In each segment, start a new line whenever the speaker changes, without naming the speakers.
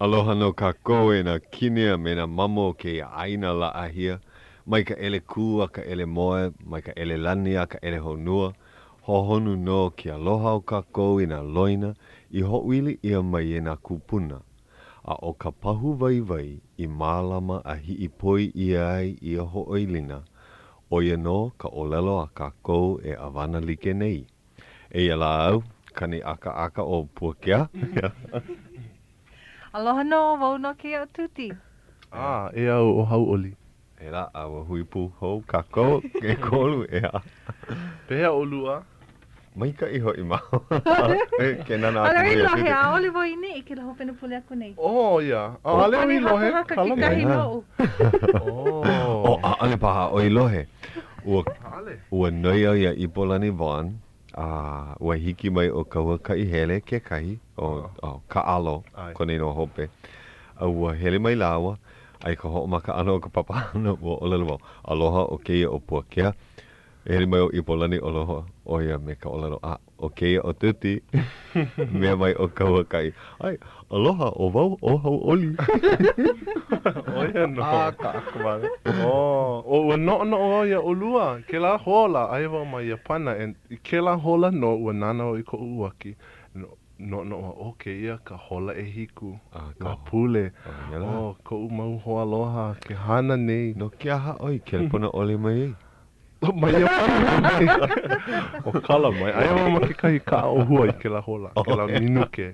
Aloha nō kākou e nā kini a me nā mamo o kēia ʻāina laʻahia, mai ka ʻele kū a ka ʻele moe, mai ka ʻele lani a ka ʻele honua, hohonu nō ke aloha o kākou i nā loina i hoʻoili ʻia mai e nā kūpuna, a ʻo ka pahu waiwai i mālama a hiʻipoi ʻia ai ia hoʻoilina, ʻo ia nō ka ʻōlelo a kākou e ʻāwana like nei. Eia lā au, kani ʻakaʻaka ʻo Puakea.
Aloha nō, wau nō kēia ʻo Tuti.
A, e au ʻo Hauʻoli.
E lā, a ua hui pū hou kākou, ʻekolu, ʻeā.
Pehea ʻolua?
Maikaʻi hoʻi māua. Ke nānā aku
ʻAʻole
nei
i
a
lohe,
Tuti.
ʻaʻole wau i neʻe i kēlā hopena pule aku nei.
Oh, ia. ʻAʻole au i lohe.
Hakahaka
Kala mai.
kekahi noʻu.
Oh.
Oh, ʻaʻole paha ʻoe i lohe. Ua,
ʻAʻole.
ua noi au iā Ipolani Vaughn, a ua hiki mai ʻo ka huakaʻi hele kekahi, ʻo, ʻo Kaʻalo kona inoa hope, a ua hele mai lāua, a i ka hoʻomaka ʻana o ka papahana, ua ʻōlelo wau, Aloha, ʻo kēia ʻo Puakea. E hele mai ʻo Ipolani, aloha ʻo ia me ka ʻōlelo, A, ʻo kēia ʻo Tuti. Mea mai ʻo Kahuakaʻi, ʻAe, aloha, ʻo wau ʻo Hauʻoli.
ʻO ia nō.
A, kaʻaka wale.
Oh, ʻo ua noʻonoʻo au iā ʻolua, kēlā hola, aia wau ma Iāpana, and i kēlā hola nō ua nānā wau i koʻu uaki, noʻonoʻo wau, ʻo kēia ka hola ʻehiku, Lāpule, oh, koʻu mau hoaaloha ke hana nei.
No ke aha ʻoe i kelepona ʻole mai ai?
Mai Iāpana mai. ʻO kala mai. Aia wau ma kekahi kaʻa ʻōhua i kēlā hola, kēlā minuke.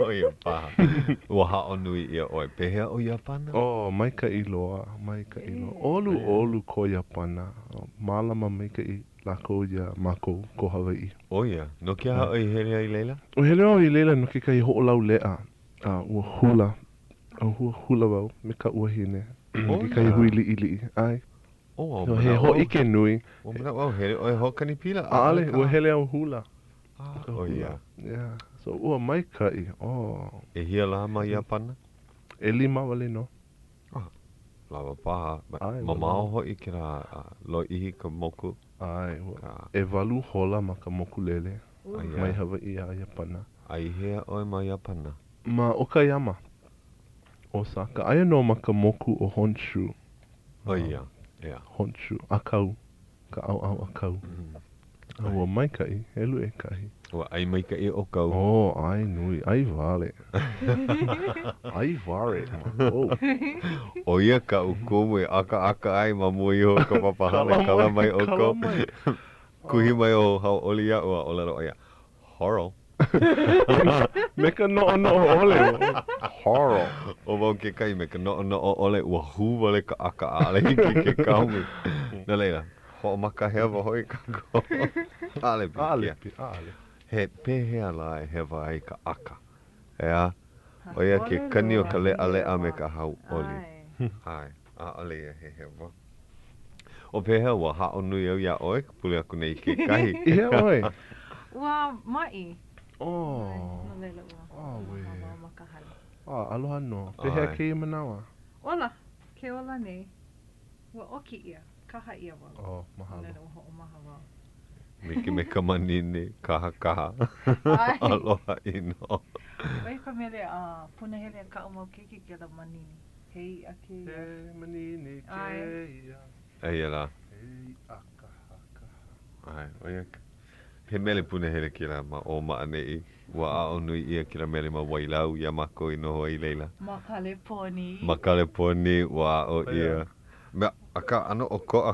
ʻO ia paha. Ua haʻo nui ʻia ʻoe. Pehea ʻo Iāpana?
Oh, maikaʻi loa, maikaʻi loa. ʻOluʻolu ko Iāpana. Mālama maikaʻi lākou iā mākou, ko Hawaiʻi.
ʻO ia. No ke aha ʻoe i hele ai i laila?
Ua hele au i laila no kekahi hoʻolauleʻa. A ua hula. Ua hula wau me kaʻu wahine. Kekahi hui liʻiliʻi. ʻAe.
Oh,
ua he hōʻike nui.
Ua manaʻo au, hele ʻoe hoʻokani pila.
ʻAʻole, ua hele au hula.
ʻO ia.
Yeah. So, ua maikaʻi. Oh.
ʻEhia lā ma Iāpana?
ʻElima wale nō.
Ah, lawa paha. Mamao hoʻi kēlā lōʻihi ka moku.
ʻAe, ua ʻewalu hola ma ka mokulele mai Hawaiʻi a Iāpana.
A i hea ʻoe ma Iāpana?
Ma Okayama, Osaka. Aia nō ma ka moku ʻo Honshu.
ʻO ia, ʻeā.
Honshu, ʻākau, ka ʻaoʻao ʻākau. A ua maikaʻi, helu ʻekahi.
Ua ʻai maikaʻi ʻoukou.
Oh, ʻai nui, ʻai wale. ʻAi wale mākou.
ʻO ia kaʻu kumu i ʻakaʻaka ai ma mua iho o ka papahana, kala mai ʻoukou. Kuhi mai ʻo Hauʻoli iaʻu a ʻōlelo ʻo ia, Horo.
Me ka noʻonoʻo ʻole. Horo.
ʻO wau kekahi me ka noʻonoʻo ʻole, ua hū wale ka ʻaka ʻaʻole hiki ke kaomi. No laila, hoʻomaka hewa hoʻi kākou. ʻAʻole pilikia.
ʻAʻole.
He pehea lā e hewa ai ka ʻaka? ʻEā? ʻO ia ke kani o ka leʻaleʻa me ka hauʻoli. ʻAe. ʻAʻole ia he hewa. O pehea ua haʻo nui au iā ʻoe ka pule aku nei kekahi.
I hea ʻoe?
Ua maʻi.
Oh.
No laila ua.
Auē.
Noho ma ka hale.
Ah, aloha nō. Pehea kēia manawa?
Ola. Ke ola nei. Ua ʻoki ʻia. Kaha ʻia wau.
Oh, mahalo.
No laila ua hoʻomaha wau.
Like me ka manini, kahakaha. Aloha ʻino.
ʻO ia ka mele a punahele a kaʻu mau keiki kēlā manini. He iʻa kēia.
He manini kēia.
Eia lā.
He iʻa kahakaha.
ʻAe, ʻo ia ka. He mele punahele kēlā ma ʻō ma ʻaneʻi. Ua aʻo nui ʻia kēlā mele ma Wailau iā mākou i noho ai i laila.
Ma Kaleponi.
Ma Kaleponi, ua aʻo ʻia. Mea, akā, ʻano ʻokoʻa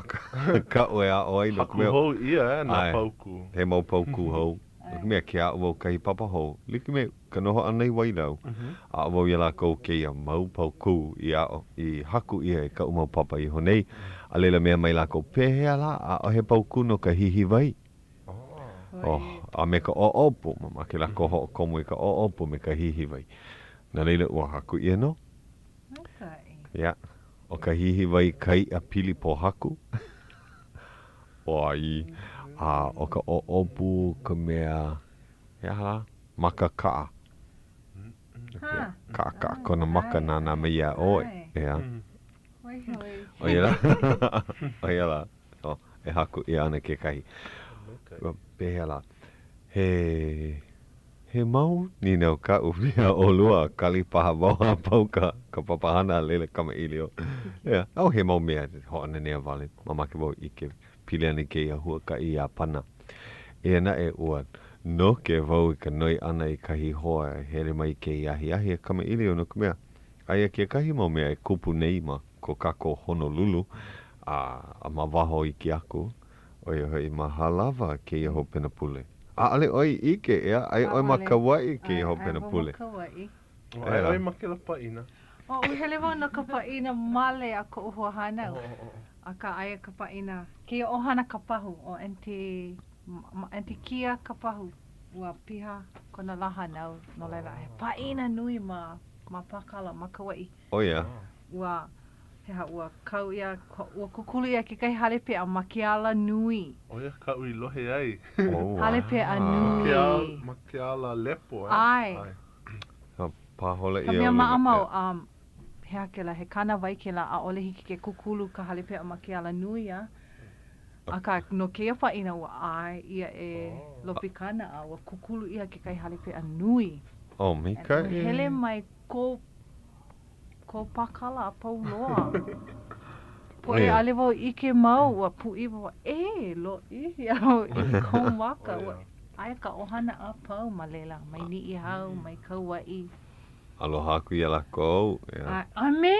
kaʻu e aʻo ai no ka mea.
Haku hou ʻia e nā paukū.
He mau paukū hou. No ka mea, ke aʻo wau kahi papa hou, like me ka noho ʻana i Wailau, aʻo wau iā lākou kēia mau paukū i aʻo, i haku ʻia e kaʻu mau papa iho nei. A laila mea mai lākou, Pehea lā, ʻaʻohe paukū no ka hīhīwai? Oh, a me ka ʻoʻopu, mamake lākou hoʻokomo i ka ʻoʻopu me ka hīhīwai. No laila, ua haku ʻia nō. Yeah. ʻO ka hīhīwai ka iʻa pili pōhaku. ʻOi. A ʻo ka ʻoʻopu ka mea, he aha lā? Maka kaʻa. Kaʻakaʻa kona maka nānā mai iā ʻoe. ʻEā. ʻO ia lā. ʻO ia lā. So, e haku ʻia ana kekahi. Pehea lā? He. He mau nīnau kaʻu iā ʻolua a kali paha wau a pau ka ka papahana a laila kamaʻilio. ʻEā, ʻo he mau mea hoʻonanea wale, mamake wau ʻike pili ana i kēia huakaʻi i Iāpana. Eia naʻe, ua noke wau i ka noi ʻana i kahi hoa e hele mai i kēia ahiahi a kamaʻilio no ka mea, aia kekahi mau mea e kupu nei ma ko kākou Honolulu a ma waho iki aku. ʻO ia hoʻi ma Hālawa kēia hopena pule. ʻAʻole ʻoe i ʻike, ʻeā? Aia ʻoe ma Kauaʻi kēia hopena pule.
Aia wau ma Kauaʻi.
Aia ʻoe ma kēlā pāʻina.
Oh, ua hele wau no ka pāʻina male a koʻu hoahānau. Akā, aia ka pāʻina, kēia ʻohana Kapahu, ʻo Aunty, Aunty Kia Kapahu, ua piha kona lā hānau, no laila, he pāʻina nui ma, ma Pākala, ma Kauaʻi.
ʻO ia.
Ua He aha, ua kau ʻia, ua kūkulu ʻia kekahi hale peʻa ma ke alanui.
ʻO ia kaʻu i lohe ai.
Hale peʻa nui.
Ma ke ala lepo, eh?
ʻAe.
Pāhola ʻia.
Ka mea maʻamau, um, he aha kēlā, he kānāwai kēlā, ʻaʻole hiki ke kūkulu ka hale peʻa ma ke alanui, a? Akā, no kēia pāʻina, ua ʻae ʻia e Lopikana, a ua kūkulu ʻia kekahi hale peʻa nui.
Oh, maikaʻi.
Ua hele mai ko Ko Pākala a pau loa. Poʻe ʻaʻole wau ʻike mau, ua pūʻiwa wau, e, lōʻihi au i kou maka. Ua aia ka ʻohana a pau ma laila, mai Niʻihau, mai Kauaʻi.
Aloha aku iā lākou.
A, a me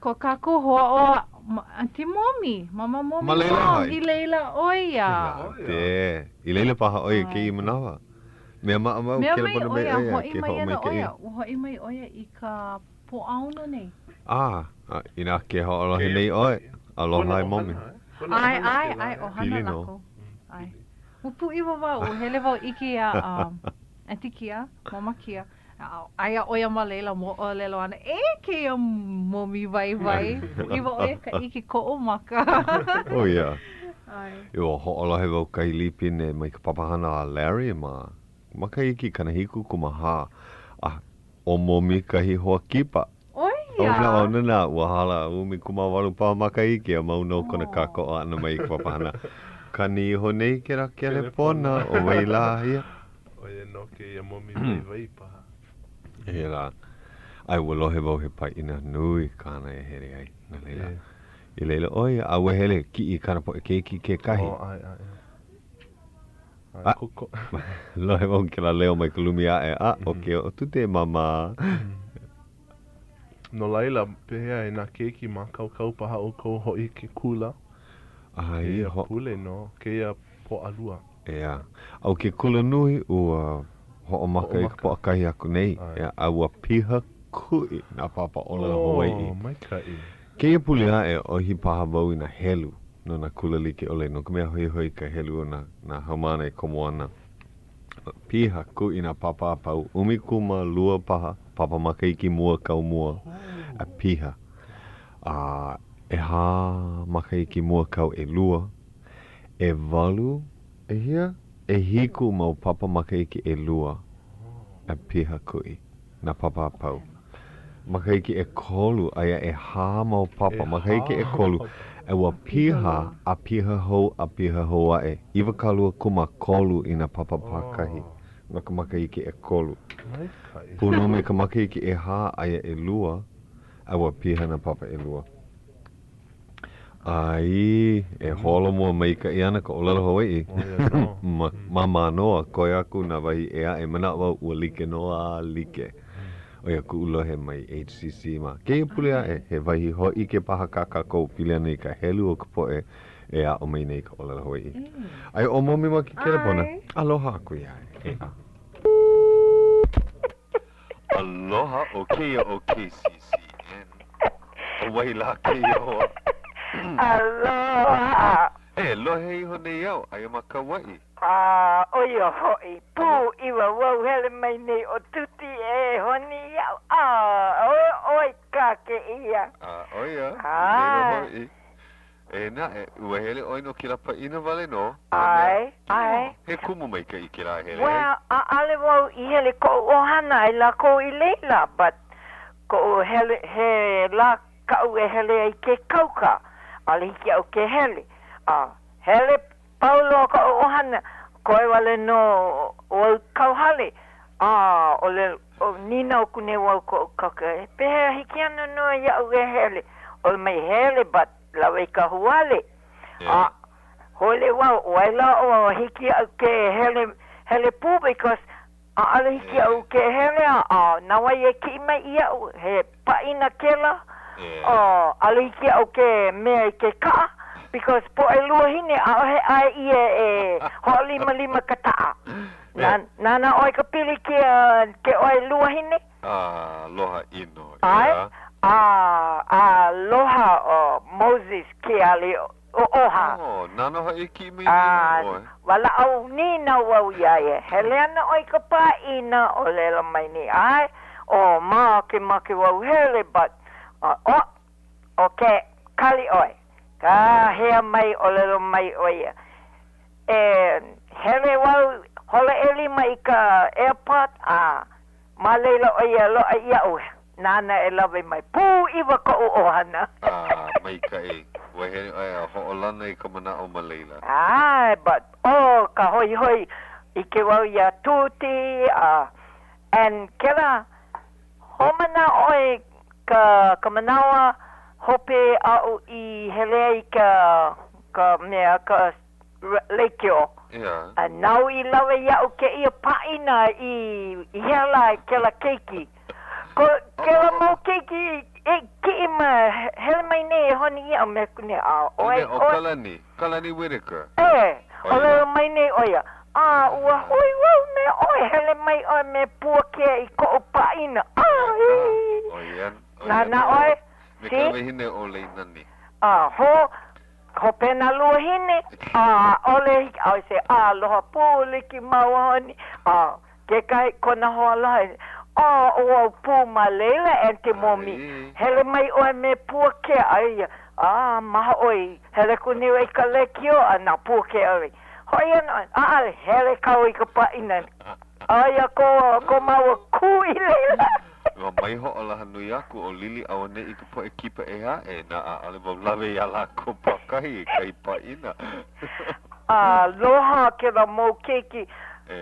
ko kākou hoa ʻo Aunty Momi, Mama Momi
Ma laila
hoʻi. I laila ʻo ia.
I laila paha ʻo ia i kēia manawa. Mea maʻamau,
Mea mai
kelepona
ʻo
mai
ia,
ʻo ia,
hoʻi
ke
mai ana ʻo
hoʻomaikaʻi.
ia, ua hoʻi mai ʻo ia i ka Pōʻaono nei.
A, inā ke hoʻolohe nei ʻoe, aloha e Momi.
ʻAe, ʻae, ʻae, ʻohana lākou. ʻAe. Ua pūʻiwa wau, ua hele wau ʻike iā um, Aunty Kia, Mama Kia, aia ʻo ia ma laila moʻolelo ana, e kēia momi waiwai, pūʻiwa ʻo ia ka ʻike koʻu maka.
ʻO ia.
ʻAe.
Ua hoʻolohe wau kahi lipine mai ka papahana a Larry ma makahiki 74, a ʻo Momi kahi hoa kipa.
ʻO ia?
ʻO nā, nā, ua hala 18 paha makahiki a mau nō kona kākoʻo ʻana mai i ka papahana. Kani iho nei kēlā kelepona, ʻo wai lā ia?
ʻO ia nō kēia momi waiwai paha.
He lā. ʻAe, ua lohe wau he pāʻina nui kāna e hele ai, no laila. I laila ʻo ia, a ua hele kiʻi i kāna poʻe keiki kekahi.
Oh, ʻae, ʻae, ʻae.
A,
Koko.
lohe wau i kēlā leo mai ka lumi aʻe, a, ʻo ke ʻo Tute Mama.
No laila, pehea e nā keiki mākaukau paha ʻoukou hoʻi i ke kula?
ʻAe,
Kēia pule nō, kēia Pōʻalua.
ʻEā. A ʻo ke kulanui, ua hoʻomaka i ka Pōʻakahi aku nei, ʻeā, a ua piha kuʻi nā papa ʻōlelo Hawaiʻi.
Oh, maikaʻi.
Kēia pule aʻe, ʻohi paha wau i nā helu no nā kula like ʻole, no ka mea hoihoi ka helu o nā, nā haumāna e komo ana. Piha kuʻi nā papa a pau, 12 paha papa makahiki mua kau mua, a piha. A ʻehā makahiki mua kau ʻelua, ʻEwalu, ʻehia? ʻEhiku mau papa makahiki ʻelua a piha kuʻi nā papa a pau. Makahiki ʻekolu, aia ʻehā mau papa makahiki ʻekolu, a ua piha a piha hou a piha hou aʻe, 23 i nā papa pākahi no ka makahiki ʻekolu. Pū nō me ka makahiki ʻehā, aia ʻelua, a ua piha nā papa ʻelua. ʻAe, e holomua maikaʻi ana ka ʻōlelo Hawaiʻi ma, ma Mānoa, koe aku nā wahi ʻē aʻe, manaʻo wau ua like nō a like. ʻO ia kuʻu lohe mai HCC ma kēia pule aʻe, he wahi hōʻike paha kā kākou pili ana i ka helu o ka poʻe e aʻo mai nei i ka ʻōlelo Hawaiʻi. Aia ʻo Momi ma ke kelepona. Aloha aku iā ia. ʻEā. Aloha, ʻo kēia ʻo KCCN. ʻO wai lā kēia hoa?
Aloha!
E lohe iho nei au, aia ma Kauaʻi.
A, ʻo ia hoʻi, pūʻiwa wau hele mai nei ʻo Tuti e honi iaʻu, a, ʻo ʻoe kā kēia.
A, ʻo ia, i laila hoʻi. E naʻe, ua hele ʻoe no kēlā pāʻina wale nō?
ʻAe, ʻae.
He kumu maikaʻi kēlā e hele ai.
Well, ʻaʻale wau i hele koʻu ʻohana aia lākou i laila, but koʻu hele, he lā kaʻu e hele ai ke kauka, ʻaʻole hiki iaʻu ke hele. A hele pau loa koʻu ʻohana, koe wale nō wau i kauhale. A, ʻōlelo, ʻo, nīnau aku nei wau koʻu kauka, e, pehea hiki ana nō iaʻu e hele? ʻŌlelo mai, hele, but lawe i ka huale. A, hōʻole wau, ʻo wai lā ʻo hiki iaʻu ke hele, hele pū because ʻaʻole hiki iaʻu ke hele a, a na wai e kiʻi mai iaʻu, he pāʻina kēlā, ʻo, ʻaʻole hiki iaʻu ke mea i ke kaʻa because poʻe luahine ʻaʻohe ʻae ʻia e hoʻolimalima ka taʻa. Na, nānā ʻoe ka pilikia ke ʻoe luahine?
Aloha ʻino,
ʻAe,
ʻeā.
a, aloha ʻo Moses Kealiʻi-oʻoha.
Oh, nāna hoʻi e kiʻi mai nei iā ʻoe.
Walaʻau nīnau wau iā ia, hele ana ʻoe i ka pāʻina, ʻōlelo mai nei, ʻae, ʻo, makemake wau hele, but, ʻo, ʻo ke kali ʻoe. Kāhea mai, ʻōlelo mai ʻo ia, E hele wau hola ʻelima i ka airport, a ma laila ʻo ia loaʻa iaʻu, nāna e lawe mai. Pūʻiwa koʻu ʻohana.
A, maikaʻi. Ua hele ʻoe a hoʻolana i ka manaʻo ma laila.
ʻAe, but, oh, ka hoihoi, ʻike wau iā Tūtī, a, and kēlā, hoʻomanaʻo ʻoe ka, ka manawa hope aʻu i hele ai ka, ka mea, ka lekiō. A nāu i lawe iaʻu kēia pāʻina i i hea lā e kēlā keiki. Ko kēlā mau keiki e kiʻi mai, hele mai nei e honi iaʻu me aku nei, a ʻoe,
ʻo Kalani, Kalani Whitaker.
E, ʻōlelo mai nei ʻo ia, a ua hui wau me ʻoe, hele mai ʻoe me Puakea i koʻu pāʻina. ʻAe!
ʻO ia, ʻo ia
Nānā ʻoe,
Me ka wahine ʻo Leinani.
A ho, Hopena luahine, a ʻaʻole hiki, a say, aloha pū like māua honi, a kekahi kona hoaaloha e, oh, ʻo wau pū ma laila, Aunty Momi, hele mai ʻoe me Puakea, aia, a mahaʻoi, hele aku nei i ka lekiō a na Puakea ʻoe. Hoʻi ana ʻoe, ʻaʻole, hele kāua i ka pāʻina, aia ko, ko māua kū i laila.
Ua mai hoʻolaha nui aku ʻo Lili auaneʻi i ka poʻe kipa ʻē aʻe, na ʻaʻole wau lawe iā lākou pākahi i kahi pāʻina.
Aloha kēlā mau keiki.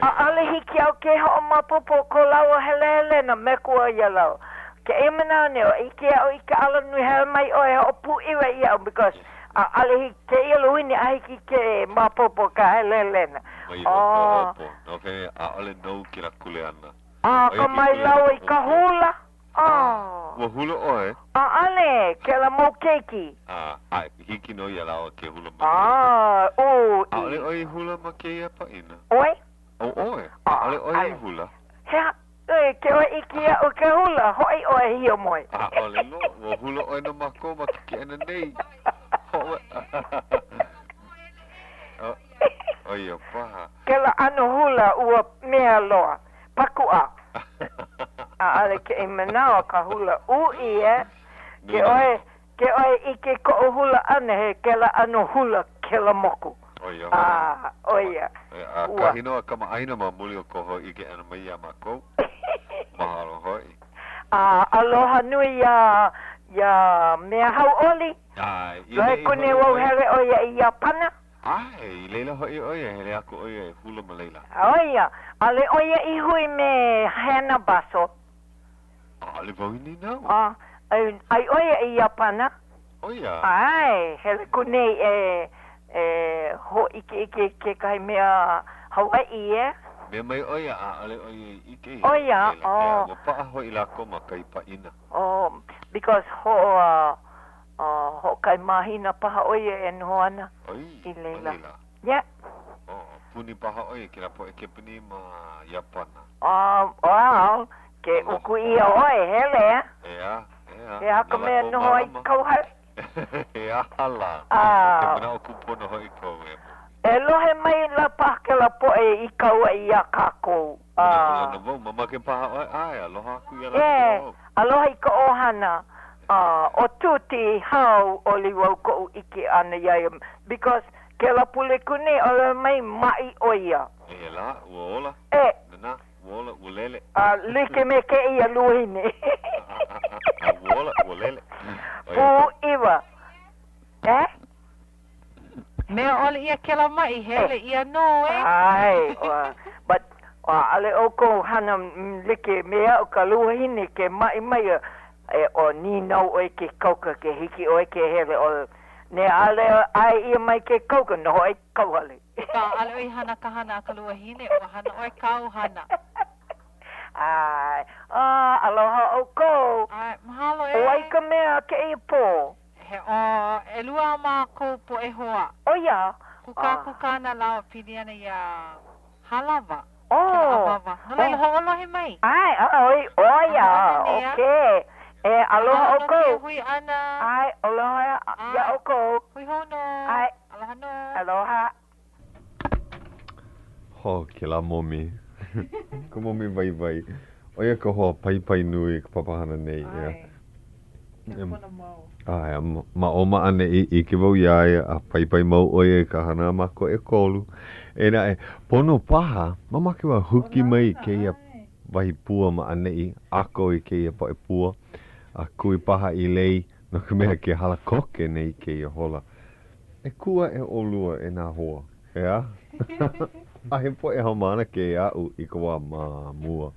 ʻAʻole hiki iaʻu ke hoʻomaopopo ko lāua helehelena me kua iā lāua. Kēia manawa nei, ua ʻike au i ke alanui hele mai ʻoe e hoʻopūʻiwa iaʻu because ʻaʻole hiki kēia luahine a hiki ke maopopo ka helehelena.
Mai hopohopo, no ka mea, ʻaʻole nou kēlā kuleana.
A ka mai lāua i ka hula, a.
Ua hula ʻoe?
ʻAʻole, kēlā mau keiki.
A, a hiki nō iā lāua ke hula ma
laila. A, ʻo, i.
ʻAʻole ʻoe i hula ma kēia pāʻina?
ʻOe?
ʻO ʻoe? ʻAʻole ʻoe i hula?
He aha, e, ke ʻoe ʻike iaʻu ke hula, hoʻi ʻoe e hiamoe.
ʻAʻole nō, ua hula ʻoe no mākou ma ke keʻena nei. Hoʻo, ʻo ia paha.
Kēlā ʻano hula ua mea loa. Pakuʻa. ʻAʻole kēia manawa ka hula uʻi, e. Ke ʻoe, ke ʻoe ʻike koʻu hula ʻana, he kēlā ʻano hula kēlā moku.
ʻO ia hoʻi.
A, ʻo ia.
A kahi nō a kamaʻāina ma muli o kou hōʻike ʻana mai iā mākou. Mahalo hoʻi.
A aloha nui iā, iā Mea Hauʻoli.
ʻAe, i
Lohe aku nei wau hele ʻo ia i Iāpana.
ʻAe, i laila hoʻi ʻo ia, hele aku ʻo ia e hula ma laila.
ʻO ia, ʻaʻole ʻo ia i hui me Hannah Basso.
ʻAʻole wau i nīnau.
A, ai ʻo ia i Iāpana.
ʻO ia?
ʻAe, hele aku nei e, e hōʻikeʻike i kekahi mea Hawaiʻi, e.
Mea mai ʻo ia, ʻaʻole ʻo ia i ʻike
ʻO ia, ʻo.
Ua paʻa hoʻi lākou ma kahi pāʻina.
Oh, because hoʻo, uh, Hoʻokahi mahina paha ʻo ia e noho ana i laila. Yeah.
Oh, puni paha ʻo ia kēlā poʻe Kepanī ma Iāpana.
Well, ke uku ʻia ʻoe, hele a.
ʻEā, ʻeā.
He aha ka mea e noho ai i kauhale?
He aha lā? He manaʻo kūpono hoʻi kou e.
E lohe mai la paha kēlā poʻe i Kauaʻi iā kākou.
Manaʻolana wau, mamake paha ʻoe, ʻae, aloha aku iā lākou.
E, aloha i ka ʻohana, ʻo Tūtī hauʻoli wau koʻu ʻike ʻana iā ia, because kēlā pule aku nei, ʻōlelo mai, maʻi ʻo ia.
E lā, ua ola.
E.
Nana, ua ola, ua lele.
A like me kēia luahine.
Ua ola, ua lele.
Pūʻiwa. E?
Mea ʻole ʻia kēlā maʻi, hele ʻia nō, e.
ʻAe, but. ʻAʻole ʻoukou hana like me aʻu ka luahine ke maʻi mai e ʻo nīnau ʻoe ke kauka ke hiki ʻoe ke hele ʻo ne ʻaʻole ʻae ʻia mai ke kauka noho ʻoe i kauhale.
Akā ʻaʻole ʻoe i hana ka hana a ka luahine, ua hana ʻoe kāu hana.
ʻAe, a aloha ʻoukou.
ʻAe, mahalo e.
ʻO wai ka mea kēia pō?
He ʻo ʻelua a mākou poʻe hoa.
ʻO ia.
Kūkākūkā ana lāua pili ana iā Hālawa, kēlā awāwa. No laila, hoʻolohe mai.
ʻAe, ʻae, ʻo ia, okay. E aloha ʻoukou.
Mahalo no kēia hui ʻana.
ʻAe, aloha iā ʻoukou.
Hui hou nō.
ʻAe.
Aloha nō.
Aloha.
Ho, kēlā momi. Ka momi waiwai. ʻO ia ka hoa paipai nui i ka papahana nei, ʻeā.
ʻAe. He pono mau.
ʻAe, a ma ʻō ma ʻaneʻi, ʻike wau iā ia, a paipai mau ʻo ia i ka hana a mākou ʻekolu. Eia naʻe, pono paha, mamake wau huki mai i kēia wahi pua ma ʻaneʻi, ʻako i kēia poʻe pua, a kui paha i lei, no ka mea, ke hala koke nei kēia hola. E kū aʻe ʻolua e nā hoa, ʻeā? A he poʻe haumāna kēia aʻu i ka wā ma mua,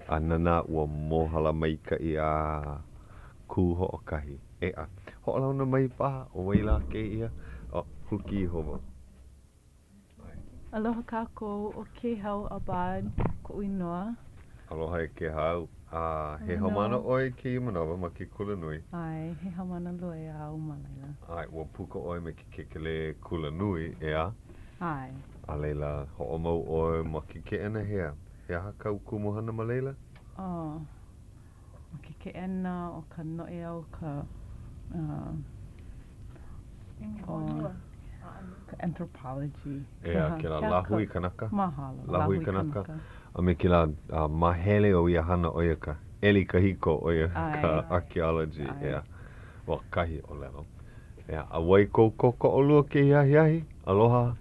a nanā ua mōhala maikaʻi a kū hoʻokahi. ʻEā, hoʻolauna mai paha ʻo wai lā kēia? Oh, huki iho wau.
Aloha kākou, ʻo Kēhau Abad koʻu inoa.
Aloha e Kēhau. A he haumāna ʻoe i kēia manawa ma ke kulanui?
ʻAe, he haumāna loea au ma laila.
ʻAe, ua puka ʻoe me ke kekelē kulanui, ʻeā?
ʻAe.
A laila, hoʻomau ʻoe ma ke keʻena hea? He aha kāu kumuhana ma laila?
Oh, ma ke keʻena o ka noʻeau ka, uh, ʻo ka anthropology.
ʻEā, kēlā lāhui kanaka?
Mahalo,
lāhui kanaka. A me kēlā māhele o ia hana ʻo ia ka ʻeli kahiko, ʻo ia ka archaeology, ʻeā. Ua kahi ʻōlelo. ʻEā, a wai kou kōkoʻolua kēia ahiahi? Aloha.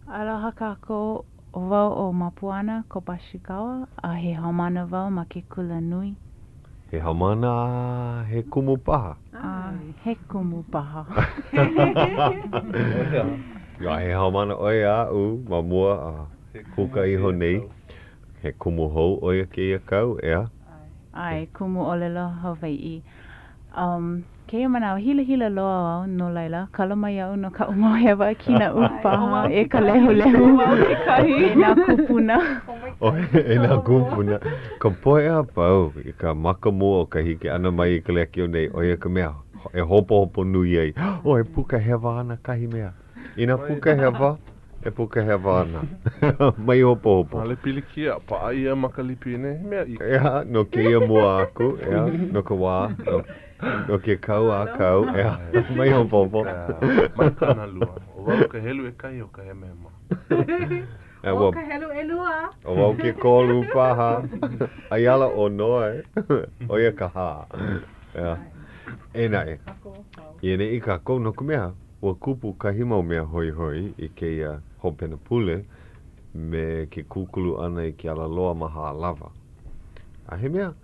Aloha kākou, ʻO wau ʻo Mapuana Kobashikawa a he haumāna wau ma ke kula nui.
He haumāna a he kumu paha?
A he kumu paha.
A he haumāna ʻoe aʻu ma mua a puka iho nei. He kumu hou ʻo ia kēia kau, ʻeā?
ʻAe, kumu ʻōlelo Hawaiʻi. Um, kēia manawa, hilahila loa au, no laila, kala mai iaʻu no kaʻu mau hewa kīnaʻu paha e ka lehulehu, e nā kūpuna.
E nā kūpuna. Ka poʻe a pau i ka maka mua o ka hiki ʻana mai i ka lekiō nei, ʻo ia ka mea e hopohopo nui ai, oh, e puka hewa ana kahi mea. Inā puka hewa, e puka hewa ana. Mai hopohopo.
ʻAʻole pilikia, paʻa ia ma ka lipine, he mea iki.
ʻEā, no kēia mua aku, ʻeā, no ka wā, no, no ke kau a kau, ʻeā, mai hopohopo.
Mai kānalua, ʻo wau ka helu ʻekahi o ka hemahema.
ʻO ka helu ʻelua.
ʻO wau ke kolu paha. Ai ala ʻo Noe, ʻo ia ka hā. ʻEā. Eia naʻe, i ʻaneʻi kākou no ka mea, Ua kupu kahi mau mea hoihoi i kēia hopena pule me ke kūkulu ʻana i ke alaloa ma Hālawa. A he mea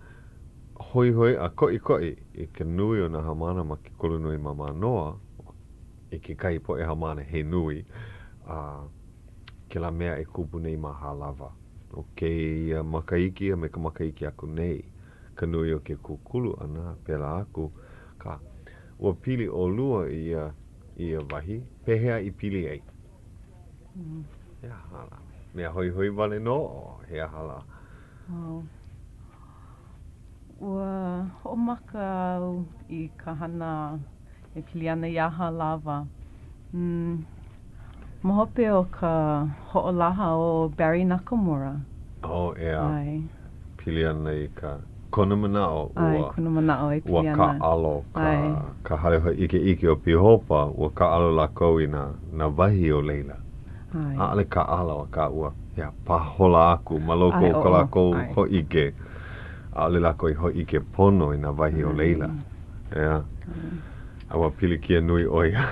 hoihoi a koʻikoʻi i ka nui o nā haumāna ma ke kulanui ma Mānoa, i kekahi poʻe haumāna he nui, a kēlā mea e kupu nei ma Hālawa. ʻO kēia makahiki a me ka makahiki aku nei ka nui o ke kūkulu ʻana a pēlā aku ka Ua pili ʻolua i ia i ia wahi, pehea i pili ai? He aha lā? Mea hoihoi wale nō, o he aha lā?
Oh. Ua hoʻomaka au i ka hana e pili ana iā Hālawa. Mm, ma hope o ka hoʻolaha o Barry Nakamura.
Oh, ʻeā.
ʻAe.
Pili ana i ka kona manaʻo, ua.
ʻAe, kona manaʻo e pili ana.
Ua kāʻalo ka, ka Hale Hōʻikeʻike o Pīhopa, ua kāʻalo lākou i nā, nā wahi o laila.
ʻAe.
ʻAʻole kāʻalo, akā ua, ea, pāhola aku ma loko o ko lākou hōʻike. ʻAʻole lākou i hōʻike pono i nā wahi o laila. ʻEā. A ua pilikia nui ʻo ia.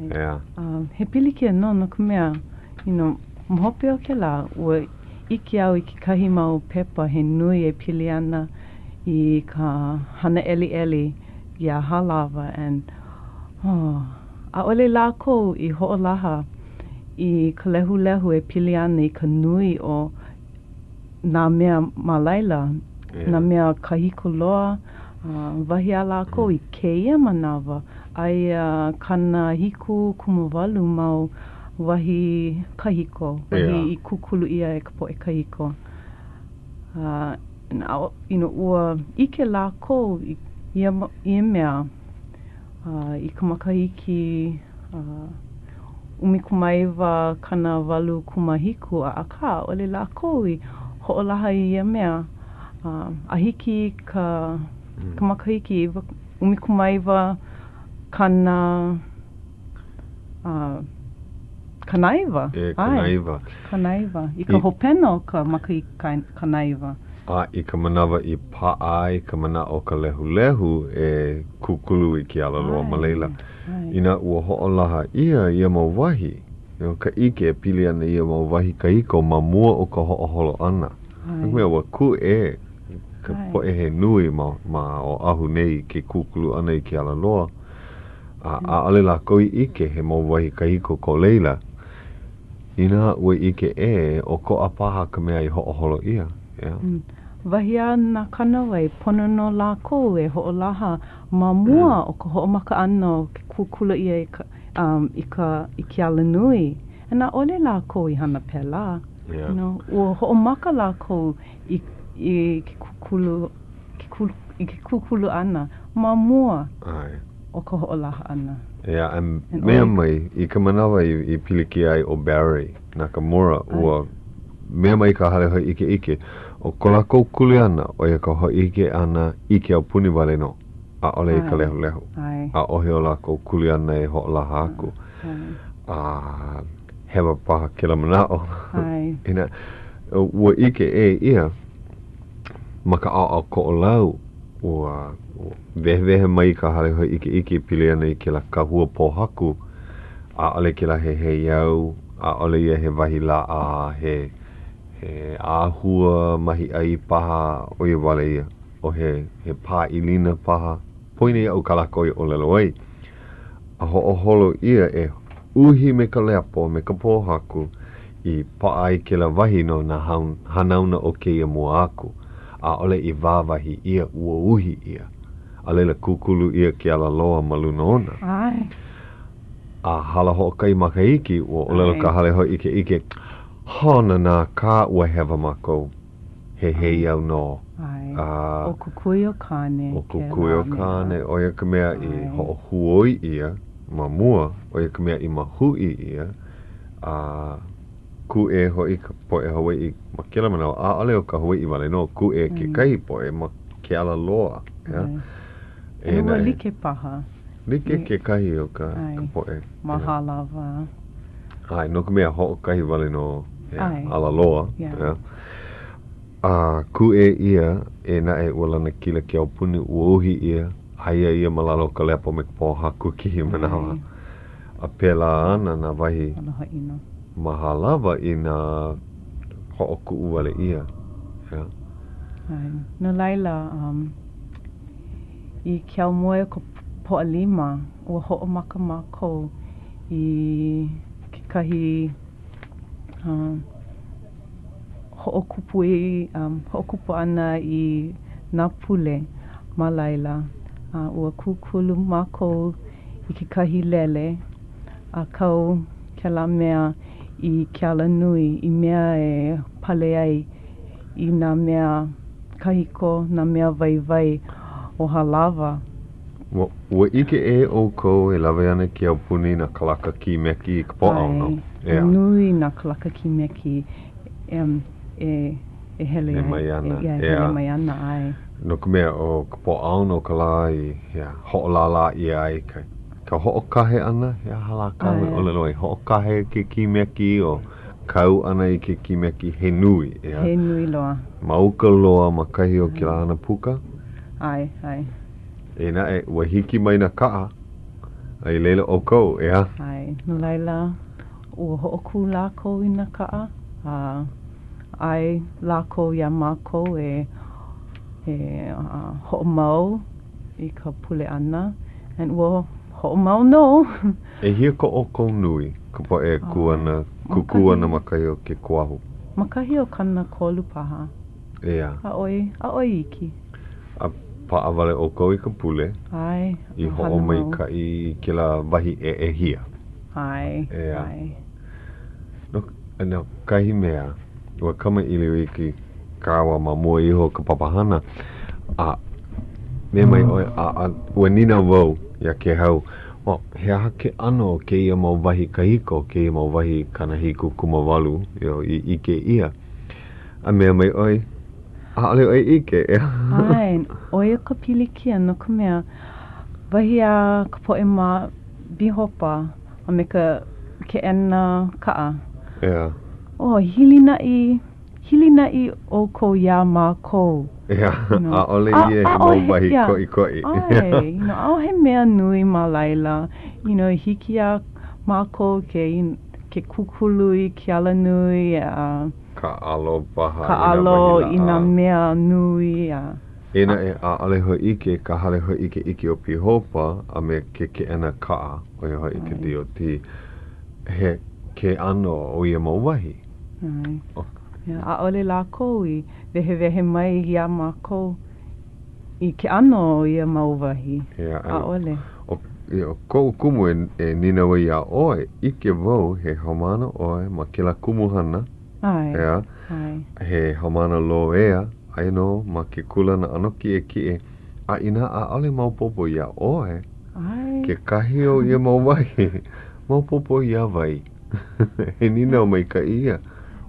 ʻEā.
He pilikia nō no ka mea, you know, ma hope o kēlā, ua ʻike au i kekahi mau pepa he nui e pili ana i ka hana ʻeliʻeli iā Hālawa and, oh, ʻaʻole lākou i hoʻolaha. i ka lehulehu e pili ana i ka nui o nā mea ma laila, nā mea kahiko loa, a wahi a lākou i kēia manawa, aia 78 mau wahi kahiko, wahi i kūkulu ʻia e ka poʻe kahiko. A you know, ua ʻike lākou i ia ia mea i ka makahiki 1987, akā, ʻaʻole lākou i hoʻolaha i ia mea a hiki i ka ka makahiki 19 kana 90.
E, 90.
90. I ka hopena o ka makahiki 90.
A i ka manawa i paʻa ai ka manaʻo o ka lehulehu e kūkulu i ke alaloa ma laila, inā ua hoʻolaha ʻia ia mau wahi, you know, ka ʻike e pili ana i ia mau wahi kahiko ma mua o ka hoʻoholo ʻana. No ka mea, ua kūʻē ka poʻe he nui ma, ma Oʻahu nei i ke kūkulu ʻana i ke alaloa, a ʻaʻole lākou i ʻike he mau wahi kahiko ko laila. Inā ua ʻike ʻē, ʻokoʻa paha ka mea i hoʻoholo ʻia, ʻeā?
Wahi a nā kānāwai, pono nō lākou e hoʻolaha ma mua o ka hoʻomaka ʻana o ke kūkulu ʻia i ka, i ka, i ke alanui. And ʻaʻole lākou i hana pēlā. You know, ua hoʻomaka lākou i, i ke kūkulu, ke kū, i ke kūkulu ʻana ma mua o ka hoʻolaha ʻana.
Yeah, a mea mai, i ka manawa i, i pilikia ai ʻo Barry Nakamura, ua mea mai ka hale hōʻikeʻike, ʻo ko lākou kuleana, ʻo ia ka hōʻike ʻana i ke aupuni wale nō, ʻaʻole i ka lehulehu. ʻAʻohe o lākou kuleana e hoʻolaha aku. A hewa paha kēlā manaʻo. Inā, ua ʻike ʻē ʻia ma ka ʻaoʻao Koʻolau, ua wehewehe mai ka hale hōʻikeʻike e pili ana i kēlā kahua pōhaku, ʻaʻole kēlā he heiau, ʻaʻole ia he wahi laʻa, he, he ʻāhua mahiʻai paha, ʻo ia wale ia, ʻo he, he pā ilina paha. Poina iaʻu kā lākou i ʻōlelo ai. A hoʻoholo ʻia e uhi me ka lepo, me ka pōhaku, i paʻa ai kēlā wahi no nā hanauna o kēia mua aku. ʻAʻole i wāwahi ʻia, ua uhi ʻia. A laila kūkulu ʻia ke alaloa ma luna ona. A hala hoʻokahi makahiki, ua ʻōlelo ka hale hōʻikeʻike, Hōnana kā ua hewa mākou. He heiau nō.
A. ʻO Kukui-o-Kāne
ʻO Kukui-o-Kāne, ʻo ia ka mea i hoʻohuoi ʻia ma mua, ʻo ia ka mea i mahuʻi ʻia, a kūʻē hoʻi ka poʻe Hawaiʻi ma kēlā manawa, ʻaʻole ʻo ka Hawaiʻi wale nō, kūʻē kekahi poʻe ma ke alaloa, ʻeā.
E ua like paha.
Like kekahi o ka poʻe.
Ma Hālawa.
ʻAe, no ka mea, hoʻokahi wale nō alaloa, ʻeā. A kūʻē ʻia, e naʻe ua lanakila ke aupuni, ua uhi ʻia, aia ia ma lalo o ka lepo me ka pōhaku kēia manawa. A pēlā ana nā wahi ma Hālawa inā hoʻokuʻu wale ʻia, ʻeā.
ʻAe. No laila, i ke aumoe o ka Pōʻalima, ua hoʻomaka mākou i kekahi hoʻokupu hoʻokupu ʻana i nā pule ma laila. A ua kūkulu mākou i kekahi lele a kau kēlā mea i ke alanui i mea e pale ai i nā mea kahiko, nā mea waiwai o Hālawa.
Ua, ua ʻike ʻē ʻoukou e lawe ana ke aupuni i nā kalaka kīmeki i ka Pōʻaono,
ʻeā? Nui nā kalaka kīmeki e, e hele
ai. E mai ana,
ʻeā. E hele mai ana, ʻae.
No ka mea, ʻo ka Pōʻaono ka lā i, ʻeā, hoʻolālā ʻia ai ka, ka hoʻokahe ʻana, he aha lā kāu e ʻōlelo ai, hoʻokahe ke kīmeki o kau ʻana i ke kīmeki he nui, ʻeā?
He nui loa.
Ma uka loa ma kahi o kēlā hana puka.
ʻAe, ʻae.
Eia naʻe, ua hiki mai nā kaʻa, a i laila ʻoukou, ʻeā?
ʻAe, no laila, ua hoʻokū lākou i nā kaʻa, a ʻae lākou iā mākou e e hoʻomau i ka pule ʻana, and ua hoʻomau nō.
ʻEhia ko ʻoukou nui? ka poʻe e kū ana, kukū ana ma kahi o ke kuahu?
Ma kahi o 30 paha.
ʻEā.
A ʻoi, a ʻoi iki.
A paʻa wale ʻoukou i ka pule.
ʻAe.
I hoʻomaikaʻi i kēlā wahi ʻeʻehia.
ʻAe.
ʻEā.
ʻAe.
No, no kahi mea, ua kamaʻilio iki kāua ma mua iho o ka papahana, a mea mai ʻoe, a, a ua nīnau wau iā Kēhau, well, he aha ke ʻano o kēia mau wahi kahiko, kēia mau wahi 70 kūmāwalu, you know, i ʻike ʻia? A mea mai ʻoe, ʻaʻole ʻoe ʻike, ʻeā?
ʻAe, ʻo ia ka pilikia no ka mea, wahi a ka poʻe ma Bihopa a me ka keʻena kaʻa.
ʻEā.
Oh, hilinaʻi, hilinaʻi ʻoukou iā mākou.
ʻEā, ʻaʻole ia he mau wahi koʻikoʻi.
ʻAe, you know, ʻaʻohe mea nui ma laila. You know, hiki iā mākou ke, ke kūkulu i ke alanui a.
Kāʻalo paha i nā wahi laʻa.
Kāʻalo i nā mea nui a.
Eia naʻe, ʻaʻole hōʻike ka Hale Hōʻikeʻike o Pihopa a me ke Keʻena Kaʻa, ʻo ia hoʻi ka DOT, he ke ʻano o ia mau wahi.
ʻAe. ʻAʻole lākou i wehewehe mai iā mākou i ke ʻano o ia mau wahi. ʻAʻole.
ʻO koʻu kumu e nīnau ai iā ʻoe, ʻike wau he haumāna ʻoe ma kēlā kumuhana,
ʻAe.
He haumāna loea, aia nō ma ke kūlana ʻano kiʻekiʻe, a inā ʻaʻole maopopo iā ʻoe kekahi o ia mau wahi, maopopo iā wai? He nīnau maikaʻi ia.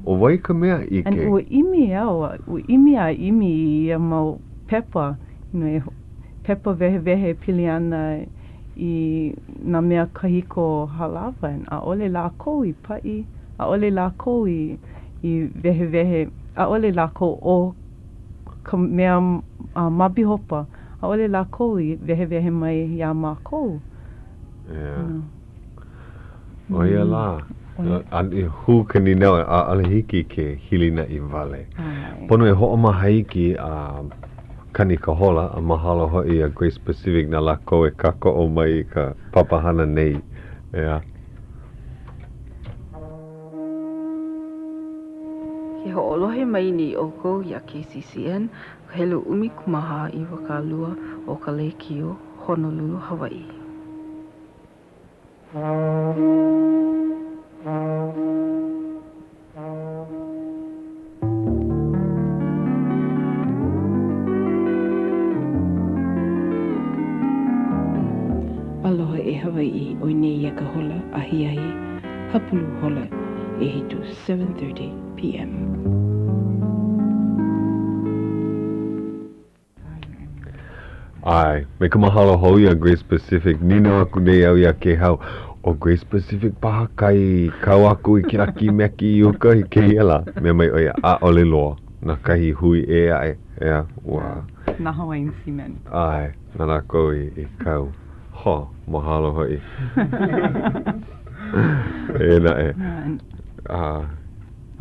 ʻO wai ka mea ʻike?
And ua ʻimi au, ua ʻimi a ʻimi i ia mau pepa, you know, pepa wehewehe e pili ana i nā mea kahiko o Hālawa, and ʻaʻole lākou i paʻi, ʻaʻole lākou i i wehewehe, ʻaʻole lākou ʻo ka mea ma Bihopa, ʻaʻole lākou i wehewehe mai iā mākou.
Yeah. ʻO ia lā, a hū ka nīnau, ʻaʻole hiki ke hilinaʻi wale. Pono e hoʻomaha iki a kani ka hola, a mahalo hoʻi iā Grace Pacific na lākou e kākoʻo mai i ka papahana nei. ʻEā.
Ke hoʻolohe mai nei ʻoukou iā KCCN, ka helu 14 20 o ka lēkiō Honolulu, Hawaiʻi. Aloha e Hawaiʻi, ʻoi nei ia ka hola ahiahi hapulu hola ʻehitu, 7:30 PM.
ʻAe, me ka mahalo hou iā Grace Pacific, nīnau aku nei au iā Kēhau, ʻo Grace Pacific paha kai kau aku i kēlā kīmeki i uka i kēia lā? Mea mai ʻo ia, ʻaʻole loa, na kahi hui ʻē aʻe, ʻeā, ua.
Na Hawaiian Cement.
ʻAe, na lākou i kau. Ho, mahalo hoʻi. Eia naʻe. A,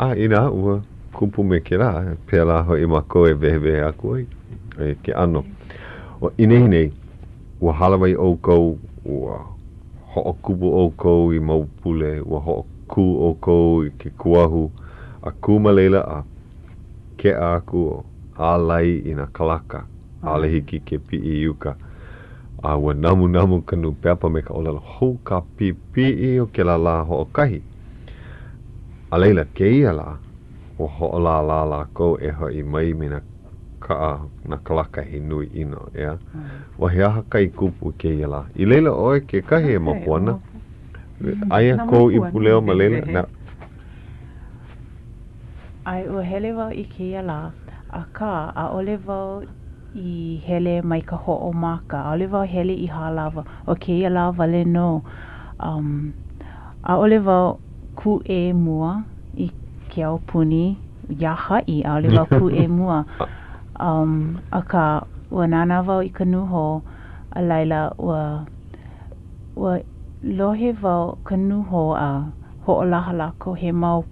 A inā ua kupu me kēlā, pēlā hoʻi mākou e wehewehe aku ai, ʻo ia ke ʻano. ʻO i nehinei, ua hālāwai ʻoukou, ua hoʻokupu ʻoukou i mau pule, ua hoʻokū ʻoukou i ke kuahu, a kū ma laila a keʻa aku o ālai i nā kalaka, ʻaʻole hiki ke piʻi i uka. A ua namunamu ka nūpepa me ka ʻōlelo hou ka pipiʻi o kēlā lā hoʻokahi. A laila, kēia lā, ua hoʻolālā lākou e hoʻi mai me nā kaʻa, nā kalaka he nui ʻino, ʻeā? Ua he aha kai kupu i kēia lā? I laila ʻoe kekahi e Mapuana? Aia kou ipuleo ma laila? Na.
ʻAe, ua hele wau i kēia lā, akā, ʻaʻole wau i hele mai ka hoʻomaka, ʻaʻole wau hele i Hālawa, ʻo kēia lā wale nō. Um, ʻaʻole wau kūʻē mua i ke aupuni iā haʻi, ʻaʻole wau kūʻē mua. Um, akā, ua nānā wau i ka nūhou, a laila, ua, ua lohe wau ka nūhou a hoʻolaha lākou he mau,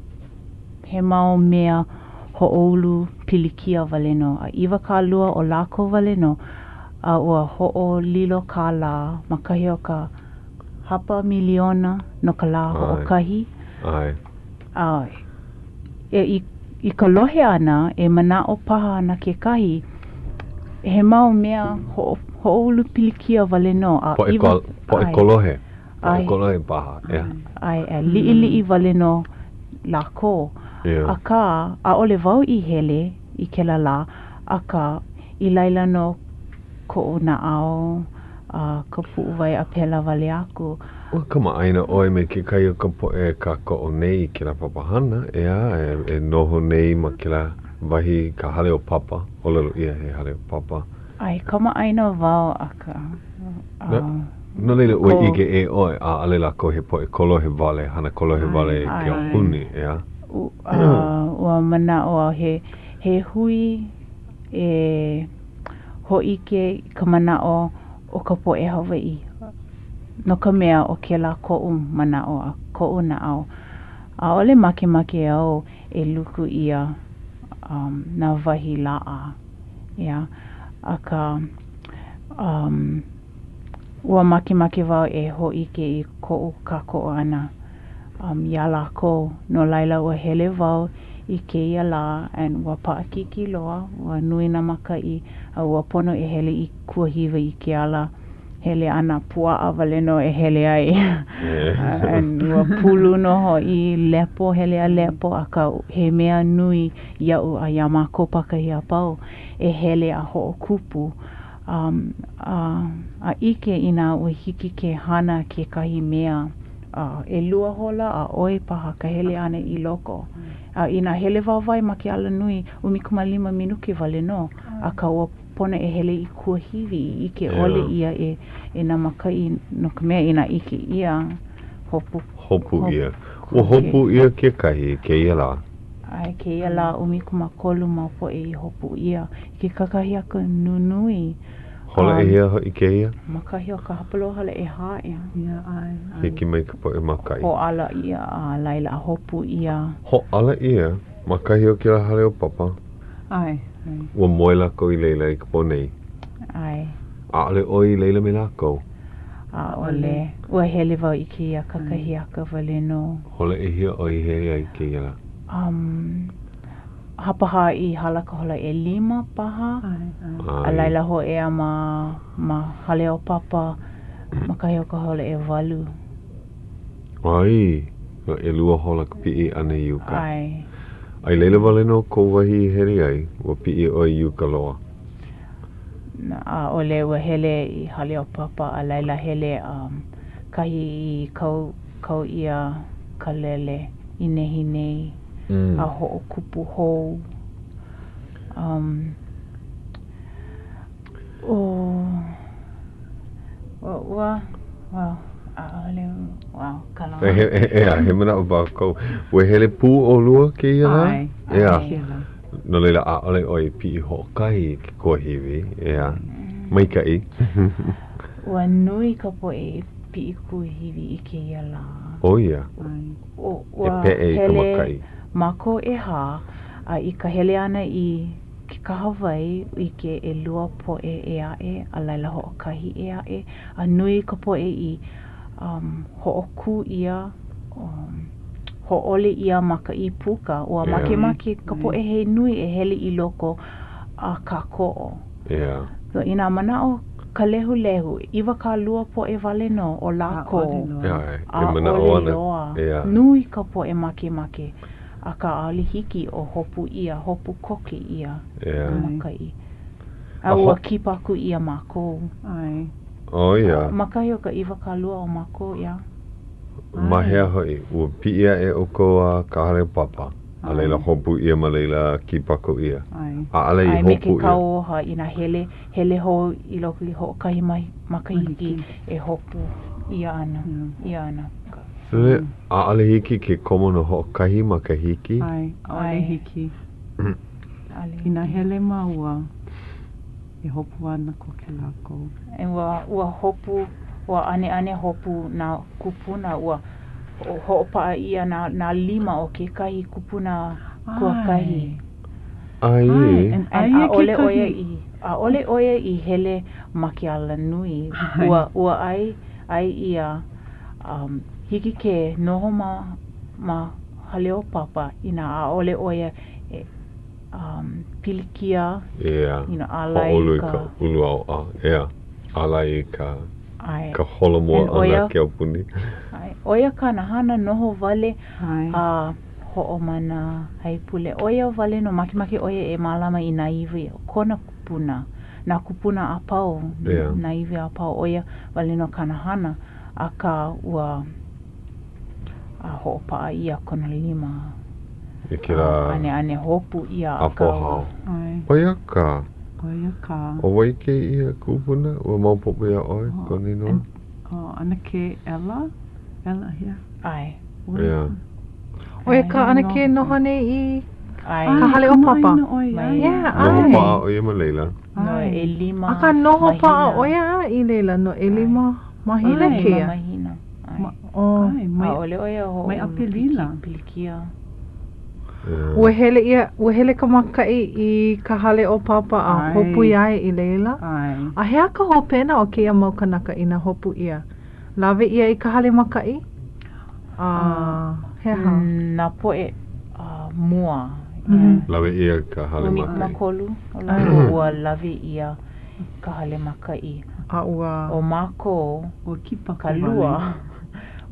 he mau mea hoʻoulu pilikia wale nō, a 20 o lākou wale nō, a ua hoʻolilo kālā ma kahi o ka. Hapa miliona no ka lā hoʻokahi.
ʻAe.
A e i, i ka lohe ʻana, e manaʻo paha ana kekahi, he mau mea hoʻo, hoʻoulu pilikia wale nō. A
Poʻe,
iwa,
kol, poʻe
ʻae.
kolohe. Poʻe
ʻAe.
kolohe paha, ʻeā.
ʻAe, ʻae, liʻiliʻi wale nō lākou.
Yeah.
Akā, ʻaʻole wau i hele i kēlā lā, akā, i laila nō koʻu naʻau a ka puʻuwai a pēlā wale aku.
Ua kamaʻāina ʻoe me kekahi o ka poʻe e kākoʻo nei i kēlā papahana, ʻeā, e, e noho nei ma kēlā wahi, ka hale o Papa, ʻōlelo ʻia he hale o Papa.
ʻAe, kamaʻāina wau, akā,
No, no laila, ua
ko.
ʻike ʻē ʻoe, ʻaʻole lākou he poʻe kolohe wale, hana kolohe wale i ke
ʻAe.
aupuni, ʻeā?
Ua manaʻo au he, he hui e hōʻike i ka manaʻo o ka poʻe Hawaiʻi, no ka mea, ʻo kēlā koʻu manaʻo a koʻu naʻau. ʻAʻole makemake au e luku ʻia um, nā wahi laʻa, ʻeā, akā um, ua makemake wau e hōʻike i koʻu kākoʻo ʻana um, iā lākou. No laila, ua hele wau i kēia lā and ua paʻakikī loa, ua nui nā mākaʻi, a ua pono e hele i kuahiwi i ke ala hele ʻana puaʻa wale nō e hele ai. And ua pulu nō hoʻi, lepo, hele a lepo, akā he mea nui iaʻu a iā mākou pākahi a pau e hele a hoʻokupu um, a, a ʻike inā ua hiki ke hana kekahi mea a ʻelua hola a ʻoi paha ka hele ʻana i loko. A inā hele wāwae ma ke alanui, 15 minuke wale nō, akā ua pono e hele i kuahiwi i ʻike ʻole ʻia e, e nā mākaʻi no ka mea inā ʻike ʻia, hopu.
Hopu ʻia. Ua hopu ʻia kekahi i kēia lā.
ʻAe, kēia lā 13 mau poʻe i hopu ʻia i ke kakahiaka nunui.
Hola ʻehia hoʻi kēia?
Ma kahi o ka hapalua hola ʻehā, ʻeā.
Yeah, ʻae, ʻae.
Hiki mai ka poʻe mākaʻi.
Hōʻala ʻia a laila a hopu ʻia.
Hōʻala ʻia ma kahi o kēlā hale o Papa.
ʻAe, ʻae.
Ua moe lākou i laila i ka pō nei.
ʻAe.
ʻAʻole ʻoe i laila me lākou?
ʻAʻole. Ua hele wau i kēia kakahiaka wale nō.
Hola ʻehia ʻoe i hele ai i kēia lā?
Um, hapahā i hala ka hola ʻelima paha.
ʻAe, ʻae.
A laila hōʻea ma, ma hale o Papa ma kahi o ka hola ʻewalu.
ʻAe, no ʻelua hola ka piʻi ʻana i uka.
ʻAe.
A i laila wale nō kou wahi i hele ai, ua piʻi ʻoe i uka loa?
ʻAʻole, ua hele i hale o Papa a laila hele um, kahi i kau, kau ʻia ka lele i nehinei a hoʻokupu hou. Um, ʻo, ua, ua, well, ʻaʻole, wow, kala.
He, he, ʻeā, he manaʻo paha kou. Ua hele pū ʻolua kēia lā?
ʻAe,
ʻEā.
ʻae.
No laila, ʻaʻole ʻoe i piʻi hoʻokahi i ke kuahiwi, ʻeā. Maikaʻi.
Ua nui ka poʻe i piʻi kuahiwi i kēia lā.
ʻO ia.
ʻO,
E
ua
peʻe i ka
hele
mākaʻi.
mākou ʻehā, a i ka hele ʻana i ke kahawai, ʻike ʻelua poʻe ʻē aʻe, a laila hoʻokahi ʻē aʻe, a nui ka poʻe i um, hoʻokū ʻia, um, hōʻole ʻia ma ka ʻīpuka. Ua makemake ka poʻe he nui e hele i loko a kākoʻo.
Yeah.
So, inā manaʻo ka lehulehu, 20 poʻe wale nō o lākou.
Yeah, e manaʻo
ʻAʻole
ana.
loa.
Yeah.
Nui ka poʻe makemake, akā ʻaʻole hiki o hopu ʻia, hopu koke ʻia
Yeah.
ka mākaʻi. A ua kipaku ʻia mākou.
ʻAe.
ʻO ia.
Ma kahi o ka 20 o mākou, ʻeā.
Ma hea hoʻi, ua piʻi aʻe ʻoukou a ka hale o Papa, a laila hopu ʻia ma laila, kipaku ʻia. ʻAʻole i
ʻAe, me ke
hopu ʻia.
kauoha inā hele, hele hou i loko i hoʻokahi makahiki e hopu ʻia ana, ʻia ana.
ʻAʻole hiki ke komo no hoʻokahi makahiki?
ʻAe, ʻaʻole hiki. Inā hele māua, e hopu ana koke lākou.
Ua, ua hopu, ua ʻaneʻane hopu nā kūpuna, ua hoʻopaʻa ʻia nā, nā lima o kekahi kupuna kuakahi.
ʻAe.
And ʻaʻole ʻo ia i, ʻaʻole ʻo ia i hele ma ke alanui. Ua, ua ʻae, ʻae ʻia. Um, hiki ke noho ma, ma hale o Papa inā ʻaʻole ʻo ia e um, pilikia,
Yeah.
you know, ālai
Hōʻolu i
ka...
ka ulu ʻaoʻao. Yeah. ālai i ka,
ʻAe.
ka holomua
And ʻo
ʻana
ia,
ke aupuni.
ʻae, ʻo ia kāna hana noho wale
ʻAe.
a hoʻomana haipule. ʻO ia wale nō, makemake ʻo ia e mālama i nā iwi o kona kupuna, nā kupuna a pau,
Yeah.
nā iwi a pau, ʻo ia wale nō kāna hana. Akā, ua a hoʻopaʻa ʻia kona lima.
I kēlā.
A ʻaneʻane hopu ʻia akā ua.
ʻApohao.
ʻAe.
ʻO ia ka.
ʻO ia ka.
ʻO wai kēia kupuna? Ua maopopo iā ʻoe kona inoa?
ʻO ʻAnakē Ella? Ella, yeah.
ʻAe.
Yeah.
ʻO ia ka ʻanakē noho nei i
ʻAe.
ka hale o Papa. Yeah,
Noho
ʻae.
paʻa ʻo ia ma laila.
No ʻelima
Akā noho paʻa
mahina.
ʻo ia i laila no ʻelima mahina
ʻElima
kēia.
mahina. ʻAe.
Oh.
ʻAʻole ʻo ia
Mai
hoʻoulu
ʻApelila.
pilikia.
Yeah.
Ua hele ʻia, ua hele ka mākaʻi i ka hale o Papa a hopu iā ia i laila.
ʻAe.
A he aha ka hopena o kēia mau kanaka inā hopu ʻia? Lawe ʻia i ka hale mākaʻi? A he aha?
Nā poʻe mua.
Lawe ʻia ka hale mākaʻi.
13 o lākou ua lawe ʻia ka hale mākaʻi.
A ua.
ʻO mākou,
Ua kipaku
ka lua,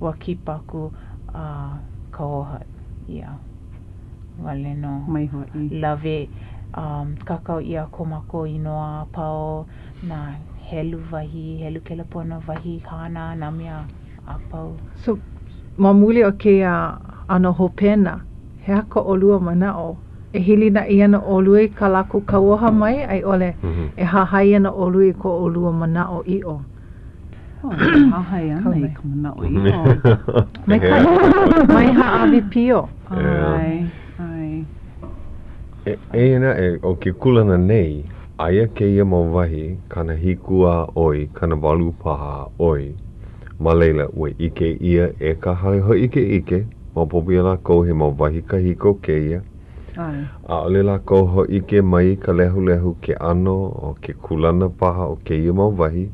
ua kipaku a kauoha ʻia wale nō.
Mai hoʻi.
Lawe, um, kākau ʻia ko mākou inoa a pau, nā helu wahi, helu kelepona, wahi hana, nā mea a pau.
So, ma muli o kēia ʻano hopena, he aha ko ʻolua manaʻo? E hilinaʻi ana ʻolua i kā lākou kauoha mai a i ʻole e hahai ana ʻolua i ko ʻolua manaʻo ʻiʻo?
Oh, e hahai ana i ka manaʻo ʻiʻo.
Mai, mai hāʻawi pio.
ʻAe, ʻae.
Eia naʻe, ʻo ke kūlana nei, aia kēia mau wahi 70 a ʻoi, 80 paha a ʻoi. Ma laila, ua ʻike ʻia e ka hale hōʻikeʻike, maopopo iā lākou he mau wahi kahiko kēia.
ʻAe.
ʻAʻole lākou hōʻike mai i ka lehulehu ke ʻano o ke kūlana paha o kēia mau wahi.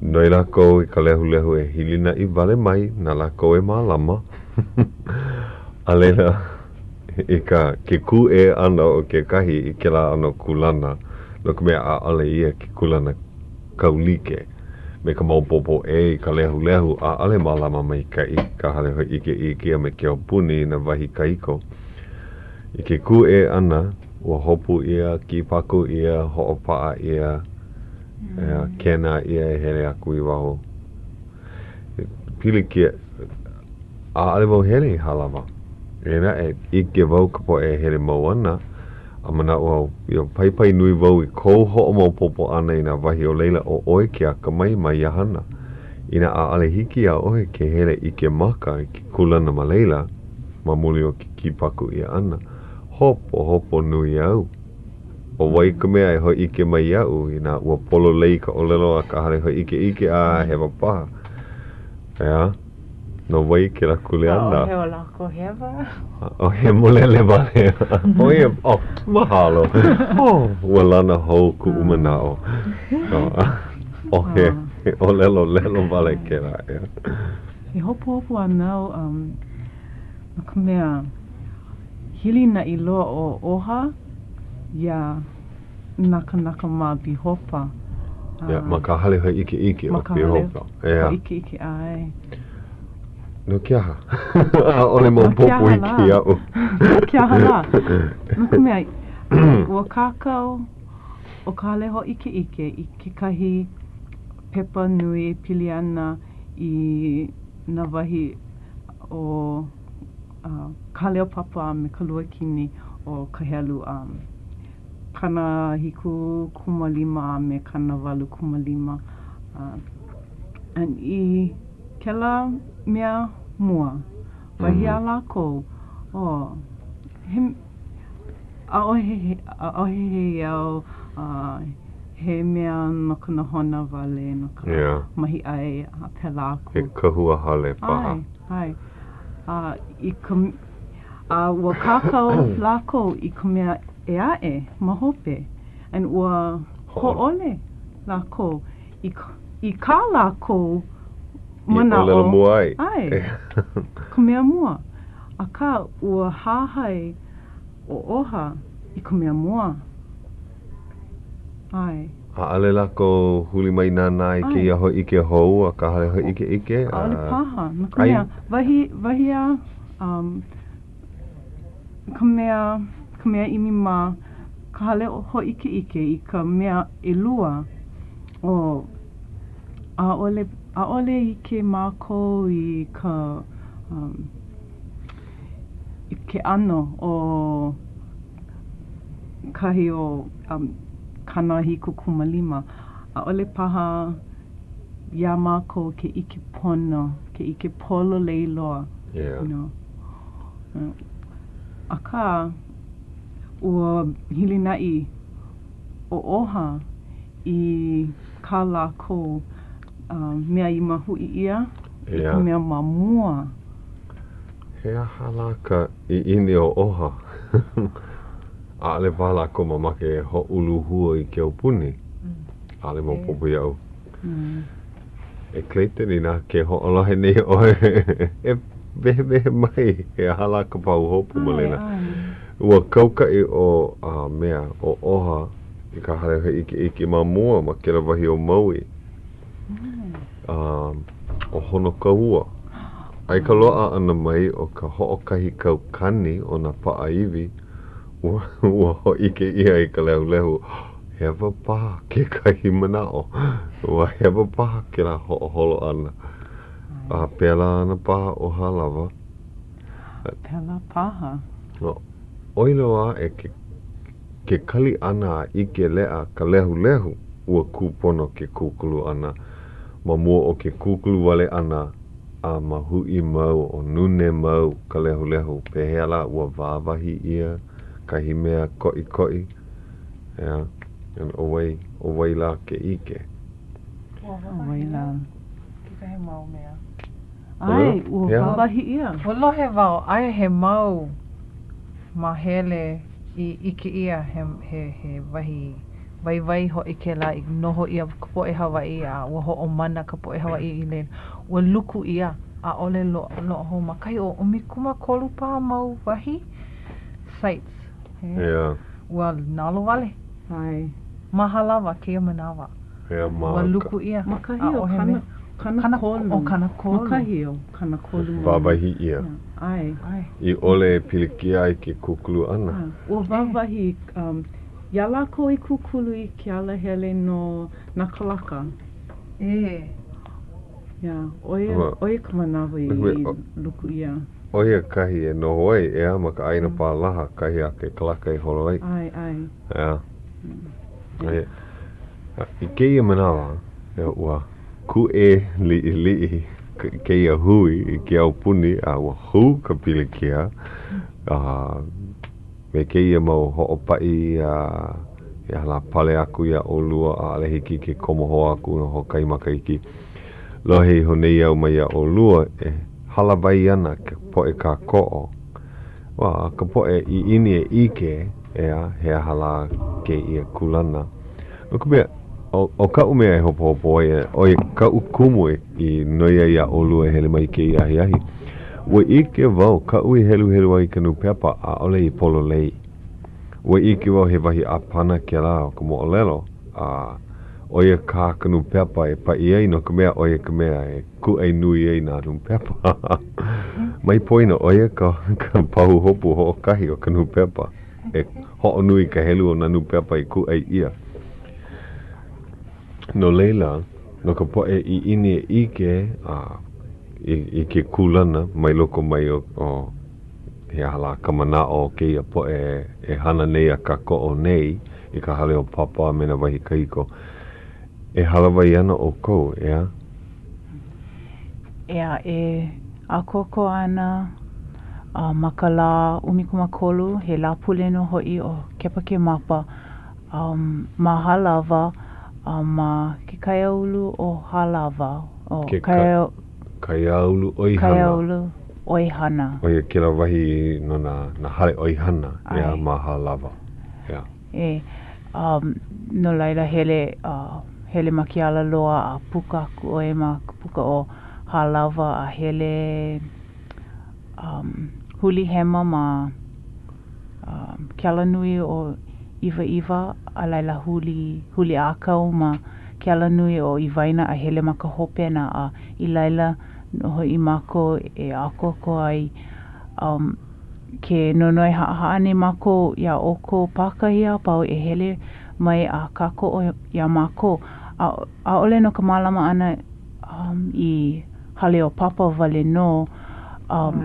Noi lākou i ka lehulehu e hilinaʻi wale mai na lākou e mālama. A laila, i ka ke kūʻē ʻana o kekahi i kēlā ʻano kūlana, no ka mea, ʻaʻole ia ke kūlana kaulike me ka maopopo ʻē i ka lehulehu, ʻaʻole mālama maikaʻi ka hale hōʻikeʻike a me ke aupuni i nā wahi kahiko. I ke kūʻē ʻana, ua hopu ʻia, kīpaku ʻia, hoʻopaʻa ʻia, kēnā ʻia e hele aku i waho. Pilikia, ʻaʻole wau hele i Hālawa. Eia naʻe, ʻike wau ka poʻe e hele mau ana, a manaʻo au, you know, paipai nui wau i kou hoʻomaopopo ʻana i nā wahi o laila ʻo ʻoe ke akamai ma ia hana. Inā ʻaʻole hiki iā ʻoe ke hele ʻike maka i ke kūlana ma laila, ma muli o ke kīpaku ʻia ʻana, hopohopo nui au. ʻO wai ka mea e hōʻike mai iaʻu inā ua pololei ka ʻōlelo a ka hale hōʻikeʻike a hewa paha? ʻEā? No wai kēlā kuleana?
ʻAʻohe o lākou hewa.
ʻO hemolele wale. ʻO ia, oh, mahalo. Oh, ua lana hou kuʻu manaʻo. ʻO he ʻōlelo lelo wale kēlā, ʻeā.
E hopohopo ana au, um, no ka mea, hilinaʻi loa ʻo OHA iā nā kānaka ma Bihopa.
Yeah, ma ka hale hōʻikeʻike o Bihopa.
Ma ka hale hōʻikeʻike, ʻae.
No ke aha? ʻAʻole maopopo iki iaʻu.
No ke aha lā? No ka mea, ua kākau ʻo ka hale hōʻikeʻike i kekahi pepa nui e pili ana i nā wahi o ka hale o Papa a me ka luakini o ka helu 75 a me 85. And i kēlā mea mua, wahi a lākou, oh, he, ʻaʻohe, ʻaʻohe heiau, he mea no ka nohona wale, no ka mahiʻai a pēlā aku.
He kahua hale paha.
ʻAe, ʻae. A i ka, a ua kākau lākou i ka mea ʻē aʻe ma hope, and ua hōʻole lākou i, i kā lākou Manaʻo.
ʻōlelo mua ai.
ʻAe. Ka mea mua. Akā, ua hahai ʻo oha i ka mea mua. ʻAe.
ʻAʻole lākou huli mai nānā i kēia hōʻike hou a ka hale hōʻikeʻike?
ʻAʻole paha. No ka mea, wahi, wahi a um, ka mea, ka mea ʻimi ma ka hale hōʻikeʻike i ka mea ʻelua, ʻo ʻaʻole, ʻaʻole ʻike mākou i ka um, i ke ʻano o kahi o um, 75. ʻAʻole paha iā mākou ke ʻike pono, ke ʻike pololei loa.
Yeah.
You know. Akā, ua hilinaʻi ʻo oha i kā lākou uh, mea i mahuʻi ʻia i ka mea ma mua.
He aha lā ka ʻiʻini o oha? ʻAʻole paha lākou mamake e hoʻuluhua i ke aupuni. ʻAʻole maopopo iaʻu. E Clayton, inā ke hoʻolohe nei ʻoe, e wehewehe mai he aha lā ka pahuhopu ma laila. Ua kaukaʻi ʻo a mea, ʻo oha i ka hale hōʻikeʻike ma mua ma kēlā wahi o Maui. A ʻo Honokahua. A i ka loaʻa ʻana mai o ka hoʻokahi kaukani o nā paʻa iwi, ua, ua hōʻike ʻia i ka lehulehu, hewa paha kekahi manaʻo. Ua hewa paha kēlā hoʻoholo ʻana. A pēlā ana paha ʻo Hālawa.
Pēlā paha.
ʻOi loa aʻe ke ke kali ʻana a ʻike leʻa ka lehulehu, ua kūpono ke kūkulu ʻana ma mua o ke kūkulu wale ʻana a mahuʻi mau o nūnē mau ka lehulehu pehea lā ua wāwahi ʻia kahi mea koʻikoʻi, ʻeā, and ʻo wai, ʻo wai lā ke ʻike?
Ua
ʻO wai
wāwahi
lā?
kekahi mau mea.
ʻAe, ua wāwahi ʻia.
Ua lohe wau, aia he mau māhele i ʻike ʻia he, he, he wahi waiwai hoʻi kēlā i noho ʻia ka poʻe Hawaiʻi a ua hoʻomana ka poʻe Hawaiʻi i laila. Ua luku ʻia, ʻaʻole loaʻa hou ma kahi o 13 paha mau wahi sites.
Yeah.
Ua nalowale.
ʻAe.
Ma Hālawa kēia manawa.
Yeah, ma
Ua luku ʻia.
Ma kahi o
ʻAʻohe
kana,
mea.
30.
O 30.
Ma kahi o 30 mau.
Wāwahi ʻia.
ʻAe.
ʻAe.
I ʻole e pilikia ai ke kūkulu ʻana.
Ua wāwahi um, iā lākou i kūkulu i ke alahele no nā kalaka.
ʻĒ.
Yeah, ʻo ia, ʻo ia ka manawa i luku ʻia.
ʻO ia kahi e noho ai, ʻeā, ma ka ʻāina pālaha, kahi a ke kalaka e holo ai.
ʻAe, ʻae.
ʻEā. ʻAe. I kēia manawa, ua kūʻē liʻiliʻi kēia hui i ke aupuni a ua hū ka pilikia a me kēia mau hoʻopaʻi a he aha lā pale aku iā ʻolua ʻaʻole hiki ke komo hou aku no hoʻokahi makahiki. Lohe iho nei au maiā ʻolua e hālāwai ana ka poʻe kākoʻo. A ka poʻe ʻiʻini e ʻike, ʻeā, he aha lā kēia kūlana. No ka mea, ʻo kaʻu mea e hopohopo ai, ʻo ia kaʻu kumu i noi ai iā ʻolua e hele mai i kēia ahiahi, ua ʻike wau, kaʻu i heluhelu ai i ka nūpepa, ʻaʻole i pololei. Ua ʻike wau he wahi ʻāpana kēlā o ka moʻolelo, a ʻo ia kā ka nūpepa e paʻi ai no ka mea, ʻo ia ka mea e kūʻai nui ai nā nūpepa. Mai poina, ʻo ia ka pahuhopu hoʻokahi o ka nūpepa. E hoʻonui ka helu o nā nūpepa i kūʻai ʻia. No laila, no ka poʻe ʻiʻini e ʻike a i, i ke kūlana mai loko mai o, o he aha lā ka manaʻo o kēia poʻe e hana nei a kākoʻo nei i ka hale o Papa a me nā wahi kahiko, e hālāwai ana ʻoukou, ʻeā?
ʻEā, e ʻākoakoa ana a ma ka lā 13, he Lāpule nō hoʻi o Kepakemapa, um, ma Hālawa, a ma ke kaiāulu o Hālawa, o
Ke ka, kaiāulu ʻoihana.
Kaiāulu ʻoihana.
ʻO ia kēlā wahi no nā, nā hale ʻoihana, ʻeā, ma Hālawa, ʻeā.
E, um, no laila hele, uh, hele ma ke alaloa a puka aku ʻoe ma ka puka o. Hālawa a hele um, huli hema ma um, ke alanui o ʻIwaʻiwa, a laila huli, huli ʻākau ma ke alanui o Iwaena a hele ma ka hopena a i laila nō hoʻi mākou e ʻākoakoa ai. Um, ke nonoi haʻahaʻa nei mākou iā ʻoukou pākahi a pau e hele mai a kākoʻo iā mākou. A, ʻaʻole no ka mālama ʻana um, i hale o Papa wale nō, um,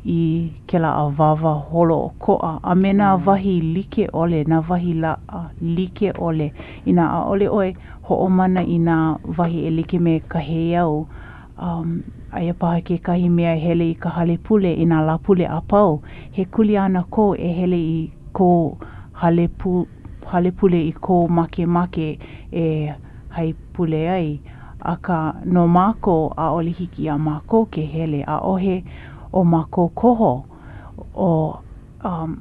i kēlā awāwa holoʻokoʻa a me nā wahi like ʻole, nā wahi laʻa like ʻole. Inā ʻaʻole ʻoe hoʻomana i nā wahi e like me ka heiau, um, aia paha kekahi mea e hele i ka hale pule i nā Lāpule a pau, he kuleana kou e hele i kou hale pu, hale pule i kou makemake e haipule ai. Akā, no mākou, ʻaʻole hiki iā mākou ke hele, ʻaʻohe o mākou koho, o, um,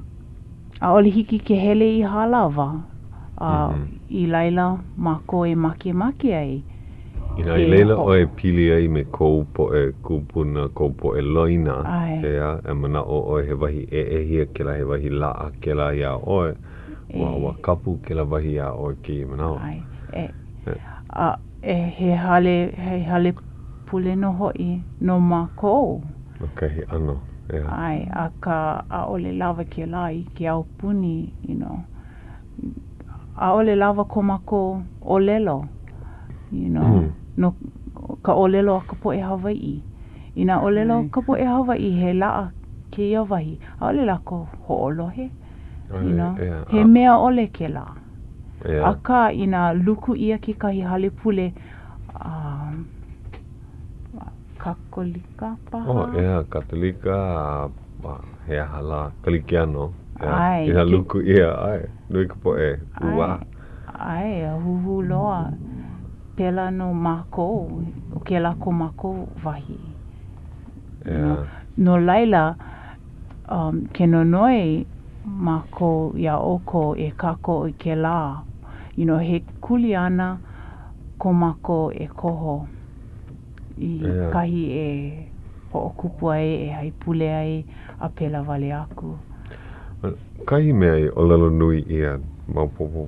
ʻaʻole hiki ke hele i Hālawa, a i laila mākou e makemake ai.
Inā i laila ʻoe e pili ai me kou poʻe kūpuna, kou poʻe loina, ʻeā, e manaʻo ʻoe he wahi ʻeʻehia kēlā, he wahi laʻa kēlā iā ʻoe, ua, ua kapu kēlā wahi iā ʻoe kēia manawa.
ʻAe. E, a, e, he hale, he hale pule nō hoʻi no mākou.
Ma kahi ʻano,
ʻeā. ʻAe, akā, ʻaʻole lawa kēlā i ke aupuni, you know. ʻaʻole lawa ko mākou ʻōlelo, you know, no ka ʻōlelo a ka poʻe Hawaiʻi. Inā ʻōlelo ka poʻe Hawaiʻi he laʻa kēia wahi, ʻaʻole lākou hoʻolohe, you know, he mea ʻole kēlā. Akā, inā luku ʻia kekahi hale pule, um, Kakolika paha?
Oh, ʻeā, Katolika, a he aha lā, Kalikiano. ʻAe. Inā luku ʻia, ʻae, nui ka poʻe ʻuā.
ʻAe, a huhū loa. Pēlā nō mākou, ʻo kēlā ko mākou wahi.
ʻEā.
No laila, um, ke nonoi mākou iā ʻoukou e kākoʻo i kēlā, you know, he kuleana ko mākou e koho. i kahi e hoʻokupu ai, e haipule ai, a pēlā wale aku.
Kahi mea i ʻōlelo nui ʻia, maopopo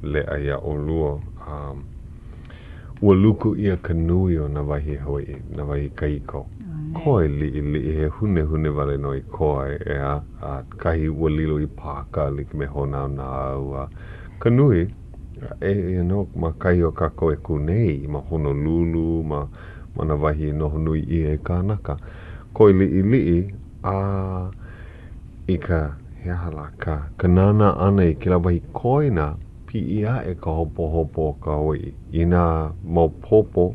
leʻa iā ʻolua, um, ua luku ʻia ka nui o nā wahi Hawaiʻi, nā wahi kahiko. Koe liʻiliʻi, he hunehune wale nō i koa ai, ʻeā, a kahi ua lilo i pāka like me Hōnaunau, a ka nui, Eia nō ma kahi o kākou e kū nei, ma Honolulu, ma ma nā wahi i noho nui ʻia e kānaka. Koe liʻiliʻi, a i ka, he aha lā, ka, ka nānā ʻana i kēlā wahi koina, piʻi aʻe ka hopohopo o ka Hawaiʻi. Inā maopopo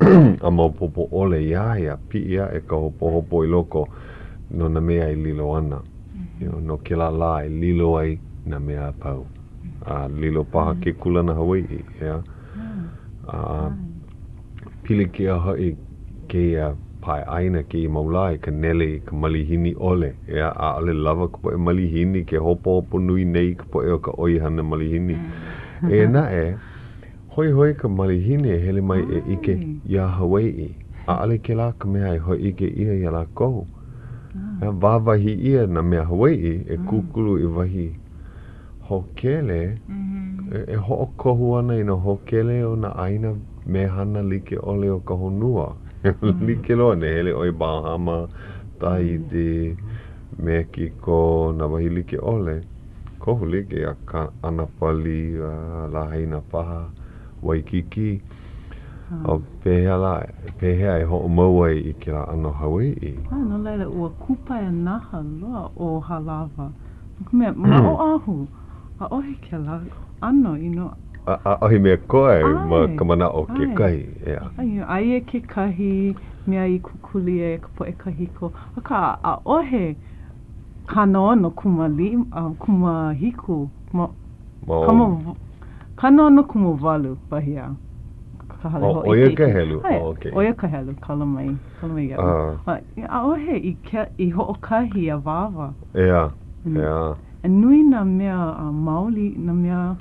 a maopopo ʻole iā ia, piʻi aʻe ka hopohopo i loko no nā mea e lilo ana. You know, no kēlā lā e lilo ai nā mea a pau. A lilo paha ke kūlana Hawaiʻi, ʻeā? A pilikia hoʻi kēia pae ʻāina kēia mau lā i ka nele i ka malihini ʻole, ʻeā? ʻAʻole lawa ka poʻe malihini ke hopohopo nui nei ka poʻe o ka ʻoihana malihini. Eia naʻe, hoihoi ka malihini e hele mai e ʻike iā Hawaiʻi. ʻAʻole kēlā ka mea e hōʻike ʻia iā lākou. Wāwahi ʻia nā mea Hawaiʻi e kūkulu i wahi hōkele, e hoʻokohu ana i nā hōkele o nā ʻāina mehana like ʻole o ka honua. Like loa, inā hele ʻoe i Bahama, Tahiti, Mekiko, nā wahi like ʻole, kohu like iā Kāʻanapali, Lahaina paha, Waikīkī. A pehea lā, pehea e hoʻomau ai i kēlā ʻano Hawaiʻi?
A no laila, ua kupaianaha loa ʻo Hālawa. No ka mea, ma Oʻahu, ʻaʻohe kēlā ʻano, you know.
ʻAʻohe mea koe ma ka manaʻo o kekahi, ʻeā.
ʻAe, aia kekahi mea i kūkulu ʻia e ka poʻe kahiko, akā ʻaʻohe 60 kūmāhiku ma, 68, wahi a ka hale hōʻikeʻike.
ʻO ia ka helu?
ʻAe, ʻo ia ka helu, kala mai, kala mai iaʻu. ʻAʻohe i ke, i hoʻokahi awāwa.
ʻEā, ʻeā.
E nui nā mea maoli, nā mea...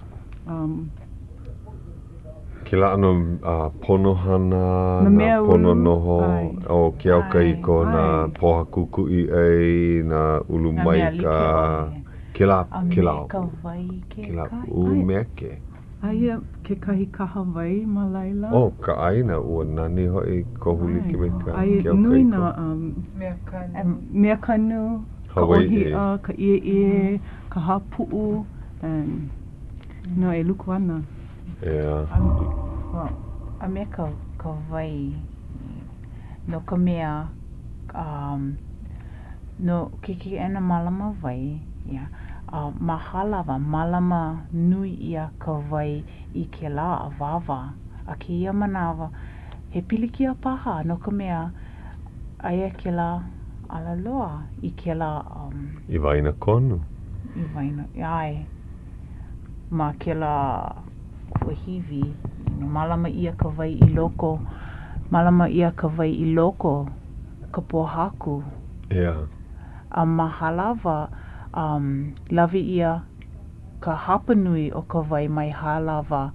Kēlā ʻano pono hana,
Nā
nā
mea
pono
ulu,
noho,
ʻae.
ʻo ke au kahiko, nā
ʻAe.
pōhaku kuʻi ʻai, nā ulu
Nā mea like
maika,
ʻole.
kēlā,
A me
kēlā,
ka wai
kēlā
kekahi.
ʻumeke.
Aia kekahi kahawai ma laila.
ʻO ka ʻāina, ua nani hoʻi kohu like me ka
Aia
ke au
nui
kahiko.
nā um,
Mea kanu.
mea kanu, ka
Hawaiʻi.
ʻōhiʻa, ka ʻieʻie, ka hāpuʻu, and no, e luku ana.
Yeah.
A, well, a me ka, ka wai, no ka mea, um, no ke keʻena mālama wai, yeah, a ma Hālawa, mālama nui ʻia ka wai i kēlā awāwa. A kēia manawa, he pilikia paha no ka mea, aia kēlā alaloa i kēlā, um.
I waena konu.
I waena, ʻae. Ma kēlā kuahiwi, mālama ʻia ka wai i loko, mālama ʻia ka wai i loko ka pōhaku.
Yeah.
A ma Hālawa, um, lawe ʻia ka hapanui o ka wai mai Hālawa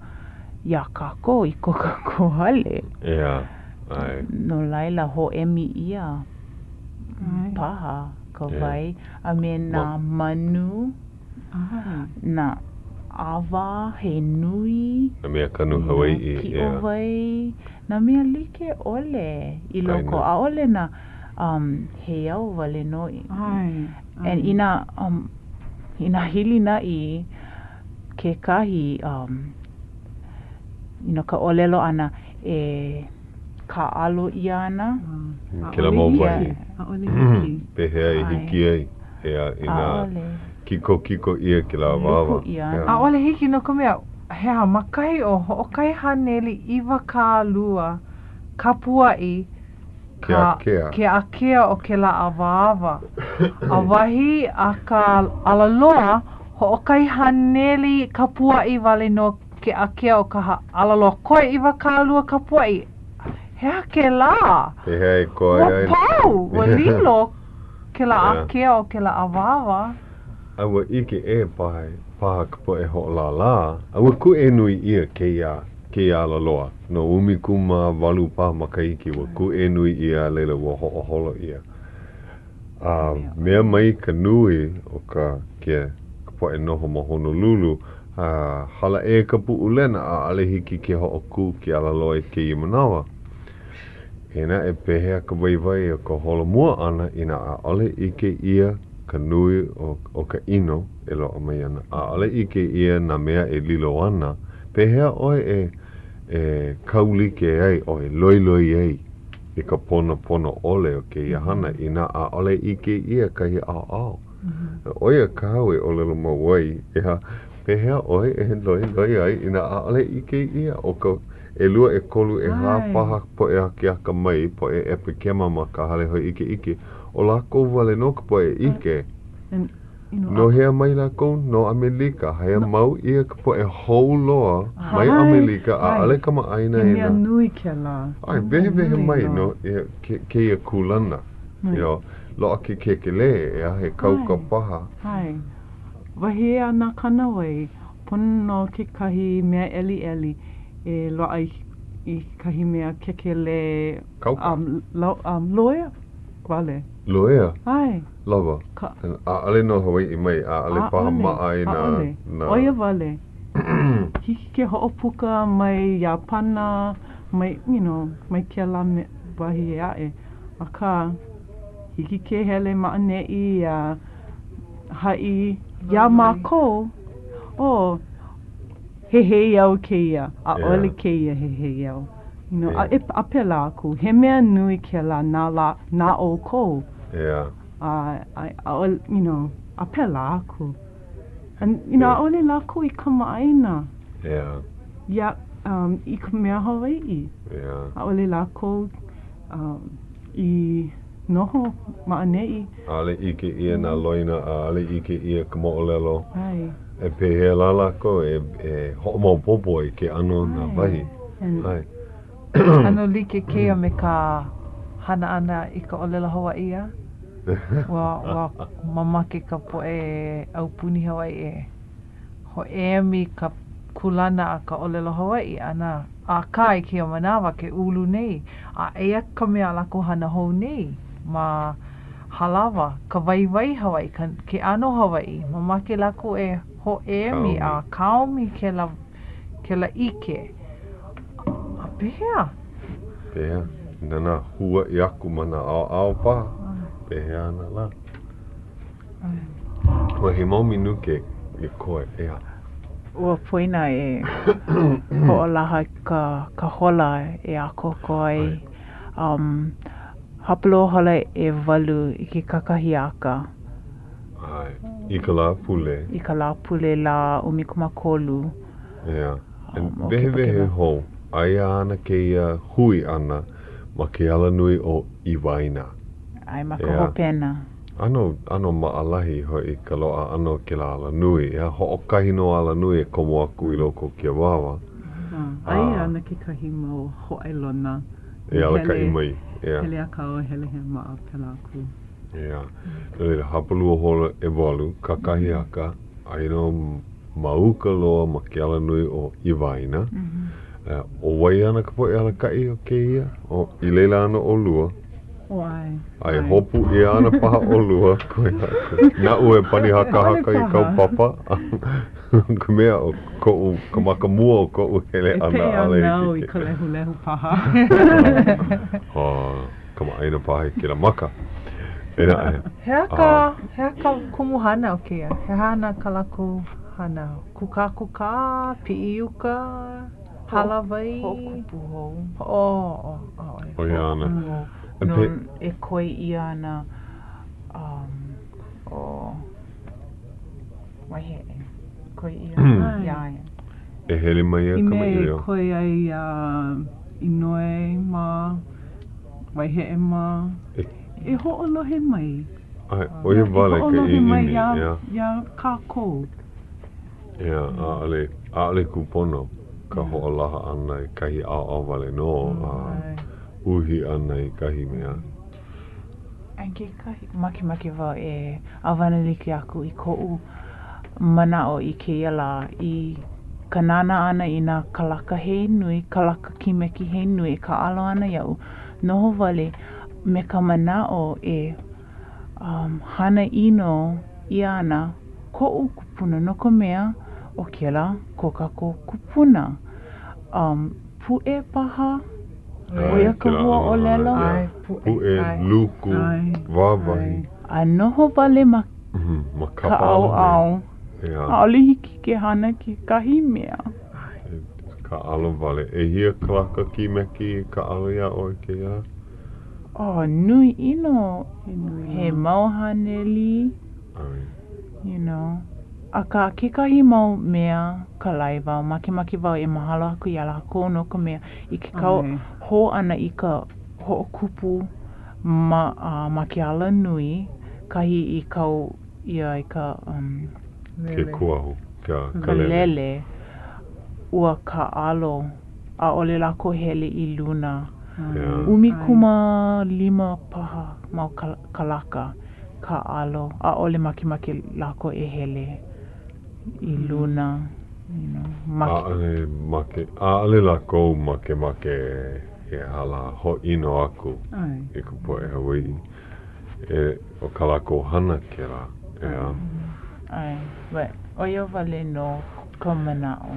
iā kākou i ko kākou hale.
Yeah. ʻAe.
No laila, hōʻemi ʻia paha ka wai a me nā manu. Nā ʻawa he nui.
Nā mea kanu Hawaiʻi,
Nā kiʻowai, nā mea like ʻole i loko, ʻaʻole nā um, heiau wale nō. And inā, um, inā hilinaʻi kekahi um, you know, ka ʻōlelo ʻana e kāʻalo ʻia ana.
Kēlā mau wahi.
ʻAʻole hiki.
Pehea i hiki ai, ʻeā, inā kikokiko ʻia kēlā awāwa.
ʻAʻole hiki no ka mea, he aha, ma kahi o 120 kapuaʻi ka ke ākea o kēlā awāwa. A wahi a ka alaloa, 100 kapuaʻi wale nō ke ākea o ka alaloa koe 20 kapuaʻi. He aha kēlā?
Pehea e koe ai?
Ua pau! Ua lilo kēlā ākea o kēlā awāwa.
A ua ʻike ʻē paha, paha ka poʻe hoʻolālā, a ua kūʻē nui ʻia kēia, kēia alaloa. No 18 paha makahiki, ua kūʻē nui ʻia a laila ua hoʻoholo ʻia. A mea mai ka nui o ka, ke, ka poʻe noho ma Honolulu, a hala ʻē ka Puʻulena, ʻaʻole hiki ke hoʻokū ke alaloa i kēia manawa. Eia naʻe, pehea ka waiwai o ka holomua ʻana inā ʻaʻole ʻike ʻia ka nui o, o ka ʻino e loaʻa mai ana, ʻaʻole ʻike ʻia nā mea e lilo ana, pehea ʻoe e, e kaulike ai, ʻoe e loiloi ai i ka pono pono ʻole o kēia hana inā ʻaʻole ʻike ʻia kahi ʻaoʻao? ʻO ia kāu e ʻōlelo mau ai, ʻeā, pehea ʻoe e loiloi ai inā ʻaʻole ʻike ʻia ʻo ka ʻelua, ʻekolu, ʻehā paha poʻe akeakamai, poʻe ʻepekema ma ka hale hōʻikeʻike, ʻo lākou wale nō ka poʻe ʻike. No hea mai lākou? No ʻAmelika. Hea mau ʻia ka poʻe hou loa mai ʻAmelika, ʻaʻole kamaʻāina
He
i
mea
nā.
nui kēlā.
ʻAe, wehewehe mai no kēia kūlana. You know, loaʻa ke kēkelē, ʻeā, he kauka paha.
ʻAe. Wahi a nā kānāwai, pono nō kekahi mea ʻeliʻeli e loaʻa i kekahi mea kēkelē
Kauka.
um, loea wale.
Loea?
ʻAe.
Lawa.
Ka.
ʻAʻole no Hawaiʻi mai, ʻaʻole paha maʻa i nā,
ʻAʻole.
nā.
ʻO ia wale. Hiki ke hoʻopuka mai Iāpana, mai, you know, mai kēlā wahi ʻē aʻe. Akā, hiki ke hele ma ʻaneʻi a haʻi iā mākou, oh, he heiau kēia, ʻaʻole kēia he heiau. You know, a, e, a pēlā aku. He mea nui kēlā na lā, na ʻoukou.
Yeah.
A, a, ʻaʻole, you know, a pēlā aku. And, you know, ʻaʻole lākou i kamaʻāina.
Yeah.
Ia, um, i ka mea Hawaiʻi.
Yeah.
ʻAʻole lākou um, i noho ma ʻaneʻi.
ʻAʻole ʻike ʻia nā loina, ʻaʻole ʻike ʻia ka moʻolelo.
ʻAe.
E pehea lā lākou e, e hoʻomaopopo i ke ʻano o nā wahi. ʻAe.
ʻAno like kēia me ka hana ʻana i ka ʻōlelo Hawaiʻi, a? Ua, ua mamake ka poʻe aupuni Hawaiʻi e hoʻēmi ka kūlana a ka ʻōlelo Hawaiʻi ʻana. Akā i kēia manawa ke ulu nei, a eia ka mea a lākou hana hou nei ma Halawa, ka waiwai Hawaiʻi, ka, ke ʻano Hawaiʻi, mamake lākou e hoʻēmi a kaomi kēlā, kēlā ʻike. A pehea?
Pehea? Nana huaʻi aku ma nā ʻaoʻao paha? Pehea ana lā? Ua he mau minuke i koe, ʻeā.
Ua poina e hoʻolaha ka, ka hola e ʻākoakoa ai. Um, hapalua hola ʻewalu i ke kakahiaka.
ʻAe. I ka Lāpule.
I ka Lāpule lā 13.
ʻEā. Um, wehewehe hou, aia ana kēia hui ʻana ma ke alanui ʻo Iwaena.
ʻAe, ma ka hopena.
ʻAno, ʻano maʻalahi hoʻi ka loaʻa ʻana o kēlā alanui. ʻEā, hoʻokahi nō alanui e komo aku i loko o ke awāwa.
Aia ana kekahi mau hōʻailona
E alakaʻi mai,
ʻeā. Hele ʻākau, hele hema a pēlā aku.
ʻEā. No laila, hapalua hola ʻewalu, kakahiaka, aia nō ma uka loa ma ke alanui ʻo Iwaena. ʻO wai ana ka poʻe alakaʻi o kēia? ʻO, i laila ana ʻolua.
ʻO ʻae.
A e hopu ʻia ana paha ʻolua, koe aku. Naʻu e pani hakahaka i kāu papa. Ka mea, ʻo koʻu, ka maka mua o koʻu hele ʻana
ʻAʻole hiki ke. E peʻe ana au i ka lehulehu paha.
Kamaʻāina paha i kēlā maka. E naʻe.
He aha ka, he aha ka kumuhana o kēia? He aha ana kā lākou hana? Kūkākūkā, piʻi i uka, hālāwai?
Hoʻokupu hou.
Oh, oh, ʻaʻole.
ʻO ia ana.
No, e koi ʻia ana um, ʻo Waiheʻe. Koi ʻia iā ia.
E hele mai a
I mea e
kamaʻilio.
koi ai iā Inoue mā, Waiheʻe mā, e hoʻolohe mai.
ʻAe, ʻo ia
E
wale ka
hoʻolohe mai
ʻiʻini,
iā,
ʻeā.
iā kākou.
ʻEā, ʻaʻole, ʻaʻole kūpono ka hoʻolaha ʻana i kahi ʻaoʻao wale nō a uhi ʻana i kahi mea.
A kekahi, makemake wau e ʻāwana like aku i koʻu manaʻo i kēia lā i ka nānā ʻana i nā kalaka he nui, kalaka kīmeki he nui e kāʻalo ana iaʻu, noho wale me ka manaʻo e um, hana ʻino ʻia ana koʻu kupuna no ka mea, ʻo kēlā ko kākou kupuna. Um, puʻe paha, ʻo ia ka hua ʻōlelo.
Puʻe, luku, wāwahi.
A noho wale ma ka ʻaoʻao. ʻAʻole hiki ke hana kekahi mea.
Kāʻalo wale. ʻEhia kalaka kīmeki i kāʻalo iā ʻoe kēia lā?
Oh, nui ʻino. He mau haneli. You know. Akā, kekahi mau mea kalaiwa, makemake wau e mahalo aku iā lākou no ka mea, i ke kau hou ʻana i ka hoʻokupu ma, ma ke alanui, kahi i kau ʻia ai ka, um,
Ke kuahu, ka,
ka lele, ua kāʻalo, ʻaʻole lākou hele i luna. 15 paha mau kalaka kāʻalo, ʻaʻole makemake lākou e hele i luna, you know, make.
ʻAʻole make, ʻaʻole lākou makemake e hala hōʻino aku i ka poʻe Hawaiʻi. E, ʻo kā lākou hana kēlā, ʻeā.
ʻAe, but ʻo ia wale nō ka manaʻo.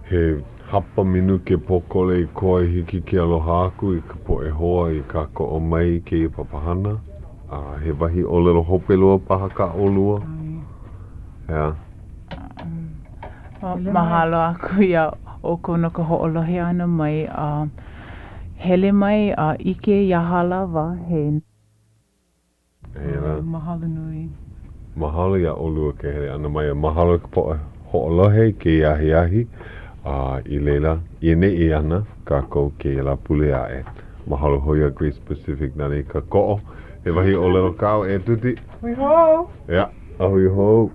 He hapa minuke pōkole i koe hiki ke aloha aku i ka poʻe hoa i kākoʻo mai i kēia papahana. A he wahi ʻōlelo hope loa paha kā ʻolua? ʻEā.
Mahalo aku iā ʻoukou no ka hoʻolohe ʻana mai a hele mai a ʻike iā Hālawa he.
Eia.
Mahalo nui.
Mahalo iā ʻolua ke hele ʻana mai a mahalo i ka poʻe hoʻolohe i kēia ahiahi a i laila i ʻaneʻi ana kākou kēia Lāpule aʻe. Mahalo hou iā Grace Pacific nāna i kākoʻo. He wahi ʻōlelo kāu e Tuti?
Hui hou!
Ea, a hui hou!